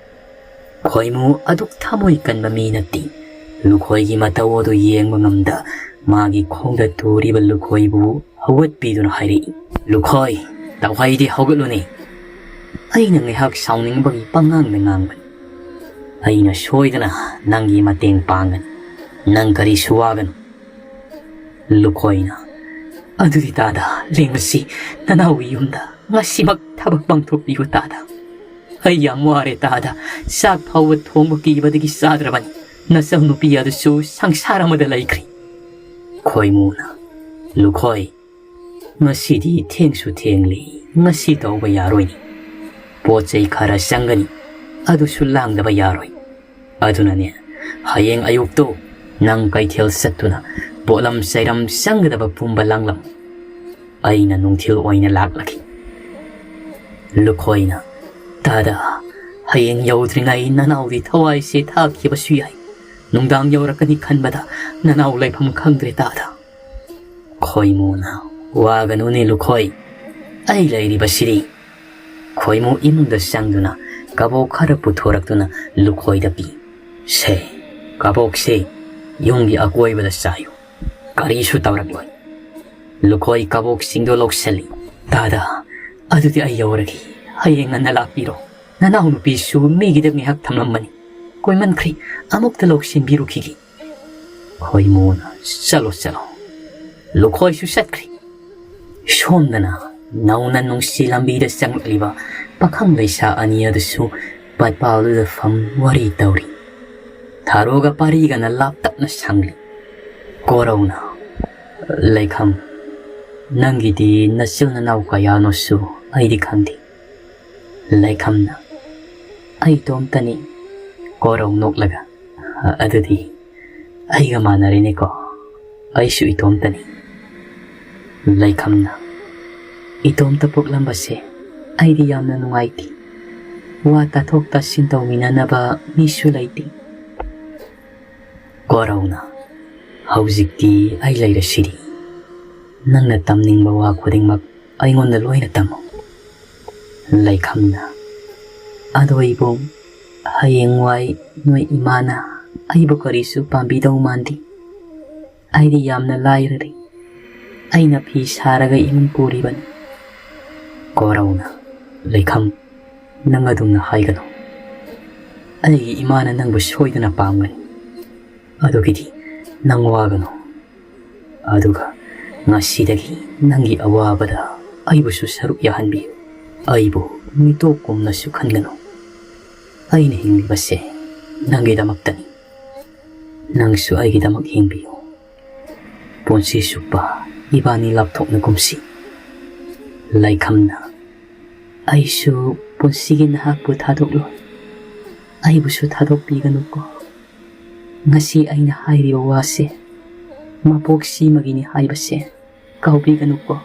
ꯈꯣꯏꯃꯨ ꯑꯗꯨꯛ ꯊꯃꯣꯏ ꯀꯟꯕ ꯃꯤ ꯅꯠꯇꯦ꯫ ꯂꯨꯈꯣꯏꯒꯤ ꯃꯇꯧ ꯑꯗꯨ ꯌꯦꯡꯕ ꯉꯝꯗ ꯃꯥꯒꯤ ꯈꯣꯡꯗ ꯇꯨꯔꯤꯕ ꯂꯨꯈꯣꯏꯕꯨ ꯍꯧꯒꯠꯄꯤꯗꯨꯅ ꯍꯥꯏꯔꯛꯏ, "ꯂꯨꯈꯣꯏ, ꯇꯧꯍꯩꯗꯤ ꯍꯧꯒꯠꯂꯨꯅꯦ꯫ ꯑꯩꯅ ꯉꯥꯏꯍꯥꯛ ꯁꯥꯎꯅꯤꯡꯕꯒꯤ ꯄꯉꯥꯡꯗ ꯉꯥꯡꯕꯅꯤ꯫ ꯑꯩꯅ ꯁꯣꯏꯗꯅ ꯅꯪꯒꯤ ꯃꯇꯦꯡ ꯄꯥꯡꯒꯅꯤ꯫ ꯅꯪ ꯀꯔꯤꯁꯨ ꯋꯥꯒꯅꯨ꯫" ꯂꯨꯈꯣꯏꯅ, "ꯑꯗꯨꯗꯤ ꯇꯥꯗ, ꯂꯦꯡꯕꯁꯤ ꯅꯅꯥꯎꯒꯤ ꯌꯨꯝꯗ ꯉꯁꯤꯃꯛ ꯊꯕꯛ ꯄꯥꯡꯊꯣꯛꯄꯤꯌꯨ ꯇꯥꯗ꯫ ꯑꯩ ꯌꯥꯝ ꯋꯥꯔꯦ ꯇꯥꯗ, ꯆꯥꯛ ꯐꯥꯎꯕ ꯊꯣꯡꯕ ꯀꯤꯕꯗꯒꯤ ꯆꯥꯗ꯭ꯔꯕꯅꯤ꯫ ꯅꯆꯧ ꯅꯨꯄꯤ ꯑꯗꯨꯁꯨ ꯁꯪꯁꯥꯔ ꯑꯃꯗ ꯂꯩꯈ꯭ꯔꯦ꯫" ꯈꯣꯏꯃꯨꯅ, "ꯂꯨꯈꯣꯏ, ꯉꯁꯤꯗꯤ ꯊꯦꯡꯁꯨ ꯊꯦꯡꯂꯤ, ꯉꯁꯤ ꯇꯧꯕ ꯌꯥꯔꯣꯏꯅꯤ꯫ ꯄꯣꯠ ꯆꯩ ꯈꯔ ꯆꯪꯒꯅꯤ, ꯑꯗꯨꯁꯨ ꯂꯥꯡꯗꯕ ꯌꯥꯔꯣꯏ꯫ ꯑꯗꯨꯅꯅꯦ, ꯍꯌꯦꯡ ꯑꯌꯨꯛꯇꯣ ꯅꯪ ꯀꯩꯊꯦꯜ ꯆꯠꯇꯨꯅ ꯄꯣꯠꯂꯝ ꯆꯩꯔꯝ ꯆꯪꯒꯗꯕ ꯄꯨꯝꯕ ꯂꯥꯡꯂꯝꯃꯨ꯫ ꯑꯩꯅ ꯅꯨꯡꯊꯤꯜ ꯑꯣꯏꯅ ꯂꯥꯛꯂꯒꯦ꯫" ꯂꯨꯈꯣꯏꯅ, "ꯇꯥꯗ, ꯍꯌꯦꯡ ꯌꯧꯗ꯭ꯔꯤꯉꯩ ꯅꯅꯥꯎꯗꯤ ꯊꯋꯥꯏꯁꯦ ꯊꯥꯈꯤꯕꯁꯨ ꯌꯥꯏ꯫ ꯅꯨꯡꯗꯥꯡ ꯌꯧꯔꯛꯀꯅꯤ ꯈꯟꯕꯗ ꯅꯅꯥꯎ ꯂꯩꯐꯝ ꯈꯪꯗ꯭ꯔꯦ ꯇꯥꯗ꯫ ꯈꯣꯏꯃꯨꯅ, "ꯋꯥꯒꯅꯨꯅꯦ ꯂꯨꯈꯣꯏ, ꯑꯩ ꯂꯩꯔꯤꯕꯁꯤꯗꯤ꯫" ꯈꯣꯏꯃꯨ ꯏꯃꯨꯡꯗ ꯆꯪꯗꯨꯅ ꯀꯕꯣꯛ ꯈꯔ ꯄꯨꯊꯣꯔꯛꯇꯨꯅ ꯂꯨꯈꯣꯏꯗ ꯄꯤ꯫ "ꯁꯦ, ꯀꯕꯣꯛꯁꯦ ꯌꯨꯝꯒꯤ ꯑꯀꯣꯏꯕꯗ ꯆꯥꯏꯌꯨ, ꯀꯔꯤꯁꯨ ꯇꯧꯔꯛꯂꯣꯏ꯫" ꯂꯨꯈꯣꯏ ꯀꯕꯣꯛꯁꯤꯡꯗꯣ ꯂꯧꯁꯤꯜꯂꯤ꯫ "ꯇꯥꯗ, ꯑꯗꯨꯗꯤ ꯑꯩ ꯌꯧꯔꯒꯦ, ꯍꯌꯦꯡ ꯉꯟꯅ ꯂꯥꯛꯄꯤꯔꯣ꯫ ꯅꯅꯥꯎꯅꯨꯄꯤꯁꯨ ꯃꯤꯒꯤꯗ ꯉꯥꯏꯍꯥꯛ ꯊꯝꯂꯝꯕꯅꯤ, ꯀꯣꯏꯃꯟꯈ꯭ꯔꯦ, ꯑꯃꯨꯛꯇ ꯂꯧꯁꯤꯟꯕꯤꯔꯨꯈꯤꯒꯦ꯫" ꯈꯣꯏꯃꯨꯅ, "ꯆꯠꯂꯣ, ꯆꯠꯂꯣ꯫" ꯂꯨꯈꯣꯏꯁꯨ ꯆꯠꯈ꯭ꯔꯦ꯫ ꯁꯣꯝꯗꯅ ꯅꯧꯅ ꯅꯨꯡꯁꯤ ꯂꯝꯕꯤꯗ ꯆꯪꯂꯛꯂꯤꯕ ꯄꯥꯈꯪ ꯂꯩꯁꯥ ꯑꯅꯤ ꯑꯗꯨꯁꯨ ꯄꯠꯄꯥꯜꯗꯨꯗ ꯐꯝ ꯋꯥꯔꯤ ꯇꯧꯔꯤ꯫ ꯊꯥꯔꯣꯒ ꯄꯥꯔꯤꯒꯅ ꯂꯥꯞꯇꯛꯅ ꯁꯪꯂꯤ꯫ ꯀꯣꯔꯧꯅ, "ꯂꯩꯈꯝ, ꯅꯪꯒꯤꯗꯤ ꯅꯆꯤꯜ ꯅꯅꯥꯎ ꯀꯌꯥꯅꯣꯁꯨ ꯑꯩꯗꯤ ꯈꯪꯗꯦ꯫" ꯂꯩꯈꯝꯅ, "ꯑꯩ ꯏꯇꯣꯝꯇꯅꯤ꯫" ꯀꯣꯔꯧ ꯅꯣꯛꯂꯒ, "ꯑꯗꯨꯗꯤ ꯑꯩꯒ ꯃꯥꯟꯅꯔꯦꯅꯦꯀꯣ, ꯑꯩꯁꯨ ꯏꯇꯣꯝꯇꯅꯤ꯫" ꯂꯩꯈꯝꯅ, "ꯏꯇꯣꯝꯇ ꯄꯣꯛꯂꯝꯕꯁꯦ ꯑꯩꯗꯤ ꯌꯥꯝꯅ ꯅꯨꯡꯉꯥꯏꯇꯦ꯫ ꯋꯥ ꯇꯥꯊꯣꯛ ꯇꯥꯁꯤꯟ ꯇꯧꯃꯤꯟꯅꯅꯕ ꯃꯤꯁꯨ ꯂꯩꯇꯦ꯫" ꯀꯣꯔꯧꯅ, "ꯍꯧꯖꯤꯛꯇꯤ ꯑꯩ ꯂꯩꯔꯁꯤꯗꯤ꯫ ꯅꯪꯅ ꯇꯝꯅꯤꯡꯕ ꯋꯥ ꯈꯨꯗꯤꯡꯃꯛ ꯑꯩꯉꯣꯟꯗ ꯂꯣꯏꯅ ꯇꯝꯃꯨ꯫" ꯂꯩꯈꯝꯅ, "ꯑꯗꯣ ꯏꯕꯨꯡ, ꯍꯌꯦꯡꯋꯥꯏ ꯅꯣꯏ ꯏꯃꯥꯅ ꯑꯩꯕꯨ ꯀꯔꯤꯁꯨ ꯄꯥꯝꯕꯤꯗꯧ ꯃꯥꯟꯗꯦ꯫ ꯑꯩꯗꯤ ꯌꯥꯝꯅ ꯂꯥꯏꯔꯔꯦ꯫ ꯑꯩꯅ ꯐꯤ ꯁꯥꯔꯒ ꯏꯃꯨꯡ ꯄꯨꯔꯤꯕꯅꯤ꯫" ꯀꯣꯔꯧꯅ, "ꯂꯩꯈꯝ, ꯅꯪ ꯑꯗꯨꯝꯅ ꯍꯥꯏꯒꯅꯨ꯫ ꯑꯩꯒꯤ ꯏꯃꯥꯅ ꯅꯪꯕꯨ ꯁꯣꯏꯗꯅ ꯄꯥꯝꯒꯅꯤ꯫ ꯑꯗꯨꯒꯤꯗꯤ ꯅꯪ ꯋꯥꯒꯅꯨ꯫ ꯑꯗꯨꯒ ꯉꯁꯤꯗꯒꯤ ꯅꯪꯒꯤ ꯑꯋꯥꯕꯗ ꯑꯩꯕꯨꯁꯨ ꯁꯔꯨꯛ ꯌꯥꯍꯟꯕꯤꯌꯨ꯫ ꯑꯩꯕꯨ ꯃꯤꯇꯣꯞꯀꯨꯝꯅꯁꯨ ꯈꯟꯒꯅꯨ꯫ ꯑꯩꯅ ꯍꯤꯡꯂꯤꯕꯁꯦ ꯅꯪꯒꯤꯗꯃꯛꯇꯅꯤ꯫ ꯅꯪꯁꯨ ꯑꯩꯒꯤꯗꯃꯛ ꯍꯤꯡꯕꯤꯌꯨ꯫ ꯄꯨꯟꯁꯤ ꯆꯨꯞꯄ ꯏꯕꯥꯅꯤ ꯂꯥꯞꯊꯣꯛꯅꯒꯨꯝꯁꯤ꯫" ꯂꯩꯈꯝꯅ, "ꯑꯩꯁꯨ ꯄꯨꯟꯁꯤꯒꯤ ꯅꯍꯥꯛꯄꯨ ꯊꯥꯗꯣꯛꯂꯣꯏ꯫ ꯑꯩꯕꯨꯁꯨ ꯊꯥꯗꯣꯛꯄꯤꯒꯅꯨꯀꯣ꯫ ꯉꯁꯤ ꯑꯩꯅ ꯍꯥꯏꯔꯤꯕ ꯋꯥꯁꯦ ꯃꯄꯣꯛ ꯁꯤꯃꯒꯤꯅꯤ ꯍꯥꯏꯕꯁꯦ ꯀꯥꯎꯕꯤꯒꯅꯨꯀꯣ꯫"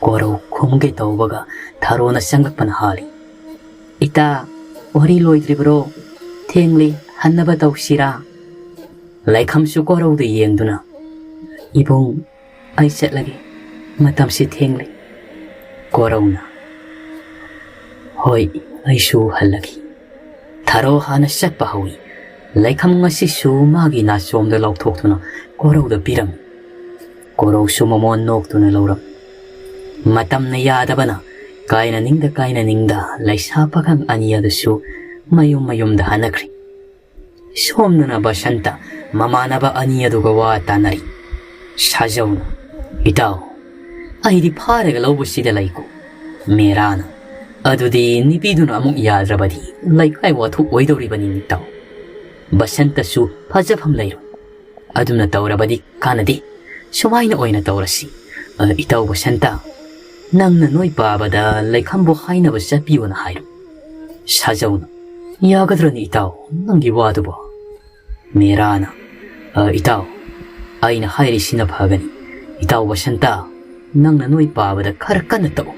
ꯀꯣꯔꯧ ꯈꯨꯝꯒꯦ ꯇꯧꯕꯒ ꯊꯥꯔꯣꯅ ꯆꯪꯂꯛꯄꯅ ꯍꯥꯜꯂꯤ꯫ "ꯏꯇꯥ, ꯋꯥꯔꯤ ꯂꯣꯏꯗ꯭ꯔꯤꯕ꯭ꯔꯣ? ꯊꯦꯡꯂꯤ, ꯍꯟꯅꯕ ꯇꯧꯁꯤꯔꯥ?" ꯂꯩꯈꯝꯁꯨ ꯀꯣꯔꯧꯗ ꯌꯦꯡꯗꯨꯅ, "ꯏꯕꯨꯡ, ꯑꯩ ꯆꯠꯂꯒꯦ, ꯃꯇꯝꯁꯤ ꯊꯦꯡꯂꯦ꯫" ꯀꯣꯔꯧꯅ, "ꯍꯣꯏ, ꯑꯩꯁꯨ ꯍꯜꯂꯒꯦ꯫" ꯊꯔꯣ ꯍꯥꯟꯅ ꯆꯠꯄ ꯍꯧꯏ꯫ ꯂꯩꯈꯝ ꯉꯁꯤꯁꯨ ꯃꯥꯒꯤ ꯅꯥꯆꯣꯝꯗ ꯂꯧꯊꯣꯛꯇꯨꯅ ꯀꯣꯔꯧꯗ ꯄꯤꯔꯝꯃꯤ꯫ ꯀꯣꯔꯧꯁꯨ ꯃꯃꯣꯟ ꯅꯣꯛꯇꯨꯅ ꯂꯧꯔꯝꯃꯤ꯫ ꯃꯇꯝꯅ ꯌꯥꯗꯕꯅ ꯀꯥꯏꯅꯅꯤꯡꯗ ꯀꯥꯏꯅꯅꯤꯡꯗ ꯂꯩꯁꯥ ꯄꯥꯈꯪ ꯑꯅꯤ ꯑꯗꯨꯁꯨ ꯃꯌꯨꯝ ꯃꯌꯨꯝꯗ ꯍꯟꯅꯈ꯭ꯔꯦ꯫ ꯁꯣꯝꯗꯅ ꯕꯁꯟꯇ ꯃꯃꯥꯟꯅꯕ ꯑꯅꯤ ꯑꯗꯨꯒ ꯋꯥ ꯇꯥꯅꯔꯤ꯫ ꯁꯥꯖꯧꯅ, "ꯏꯇꯥꯎ, ꯑꯩꯗꯤ ꯐꯥꯔꯒ ꯂꯧꯕꯁꯤꯗ ꯂꯩꯀꯣ꯫" ꯃꯦꯔꯥꯅ, "ꯑꯗꯨꯗꯤ ꯅꯨꯄꯤꯗꯨꯅ ꯑꯃꯨꯛ ꯌꯥꯗ꯭ꯔꯕꯗꯤ ꯂꯩꯀꯥꯏ ꯋꯥꯊꯣꯛ ꯑꯣꯏꯗꯧꯔꯤꯕꯅꯤ ꯏꯇꯥꯎ꯫ ꯕꯁꯟꯇꯁꯨ ꯐꯖꯐꯝ ꯂꯩꯔꯣꯏ꯫ ꯑꯗꯨꯅ ꯇꯧꯔꯕꯗꯤ ꯀꯥꯟꯅꯗꯦ꯫ ꯁꯨꯃꯥꯏꯅ ꯑꯣꯏꯅ ꯇꯧꯔꯁꯤ꯫ ꯑ, ꯏꯇꯥꯎ ꯕꯁꯟꯇ, ꯅꯪꯅ ꯅꯣꯏ ꯄꯥꯕꯗ ꯂꯩꯈꯝꯕꯨ ꯍꯥꯏꯅꯕ ꯆꯠꯄꯤꯌꯣꯅ ꯍꯥꯏꯔꯣ꯫" ꯁꯥꯖꯧꯅ, "ꯌꯥꯒꯗ꯭ꯔꯅꯤ ꯏꯇꯥꯎ, ꯅꯪꯒꯤ ꯋꯥꯗꯨꯕꯣ?" ꯃꯦꯔꯥꯅ, "ꯑ, ꯏꯇꯥꯎ, ꯑꯩꯅ ꯍꯥꯏꯔꯤꯁꯤꯅ ꯐꯒꯅꯤ꯫ ꯏꯇꯥꯎ ꯕꯁꯟꯇ, ꯅꯪꯅ ꯅꯣꯏ ꯄꯥꯕꯗ ꯈꯔ ꯀꯟꯅ ꯇꯛꯎ꯫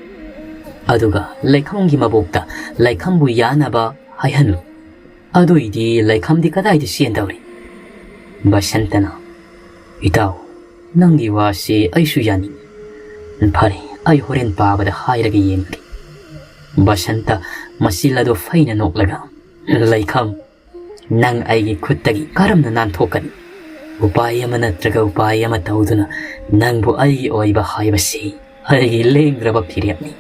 ꯑꯗꯨꯒ ꯂꯩꯈꯝꯒꯤ ꯃꯕꯣꯛꯇ ꯂꯩꯈꯝꯕꯨ ꯌꯥꯅꯕ ꯍꯥꯏꯍꯜꯂꯨ꯫ ꯑꯗꯨꯏꯗꯤ ꯂꯩꯈꯝꯗꯤ ꯀꯗꯥꯏꯗ ꯆꯦꯟꯗꯧꯔꯤ?" ꯕꯁꯟꯇꯅ, "ꯏꯇꯥꯎ, ꯅꯪꯒꯤ ꯋꯥꯁꯤ ꯑꯩꯁꯨ ꯌꯥꯅꯤꯡꯏ꯫ ꯐꯔꯦ, ꯑꯩ ꯍꯣꯔꯦꯟ ꯄꯥꯕꯗ ꯍꯥꯏꯔꯒ ꯌꯦꯡꯒꯦ꯫" ꯕꯁꯟꯇ ꯃꯆꯤꯜ ꯑꯗꯨ ꯐꯩꯅ ꯅꯣꯛꯂꯒ, "ꯂꯩꯈꯝ, ꯅꯪ ꯑꯩꯒꯤ ꯈꯨꯠꯇꯒꯤ ꯀꯔꯝꯅ ꯅꯥꯟꯊꯣꯛꯀꯅꯤ? ꯎꯄꯥꯏ ꯑꯃ ꯅꯠꯇ꯭ꯔꯒ ꯎꯄꯥꯏ ꯑꯃ ꯇꯧꯗꯨꯅ ꯅꯪꯕꯨ ꯑꯩꯒꯤ ꯑꯣꯏꯕ ꯍꯥꯏꯕꯁꯤ ꯑꯩꯒꯤ ꯂꯦꯡꯗ꯭ꯔꯕ ꯐꯤꯔꯦꯞꯅꯤ꯫"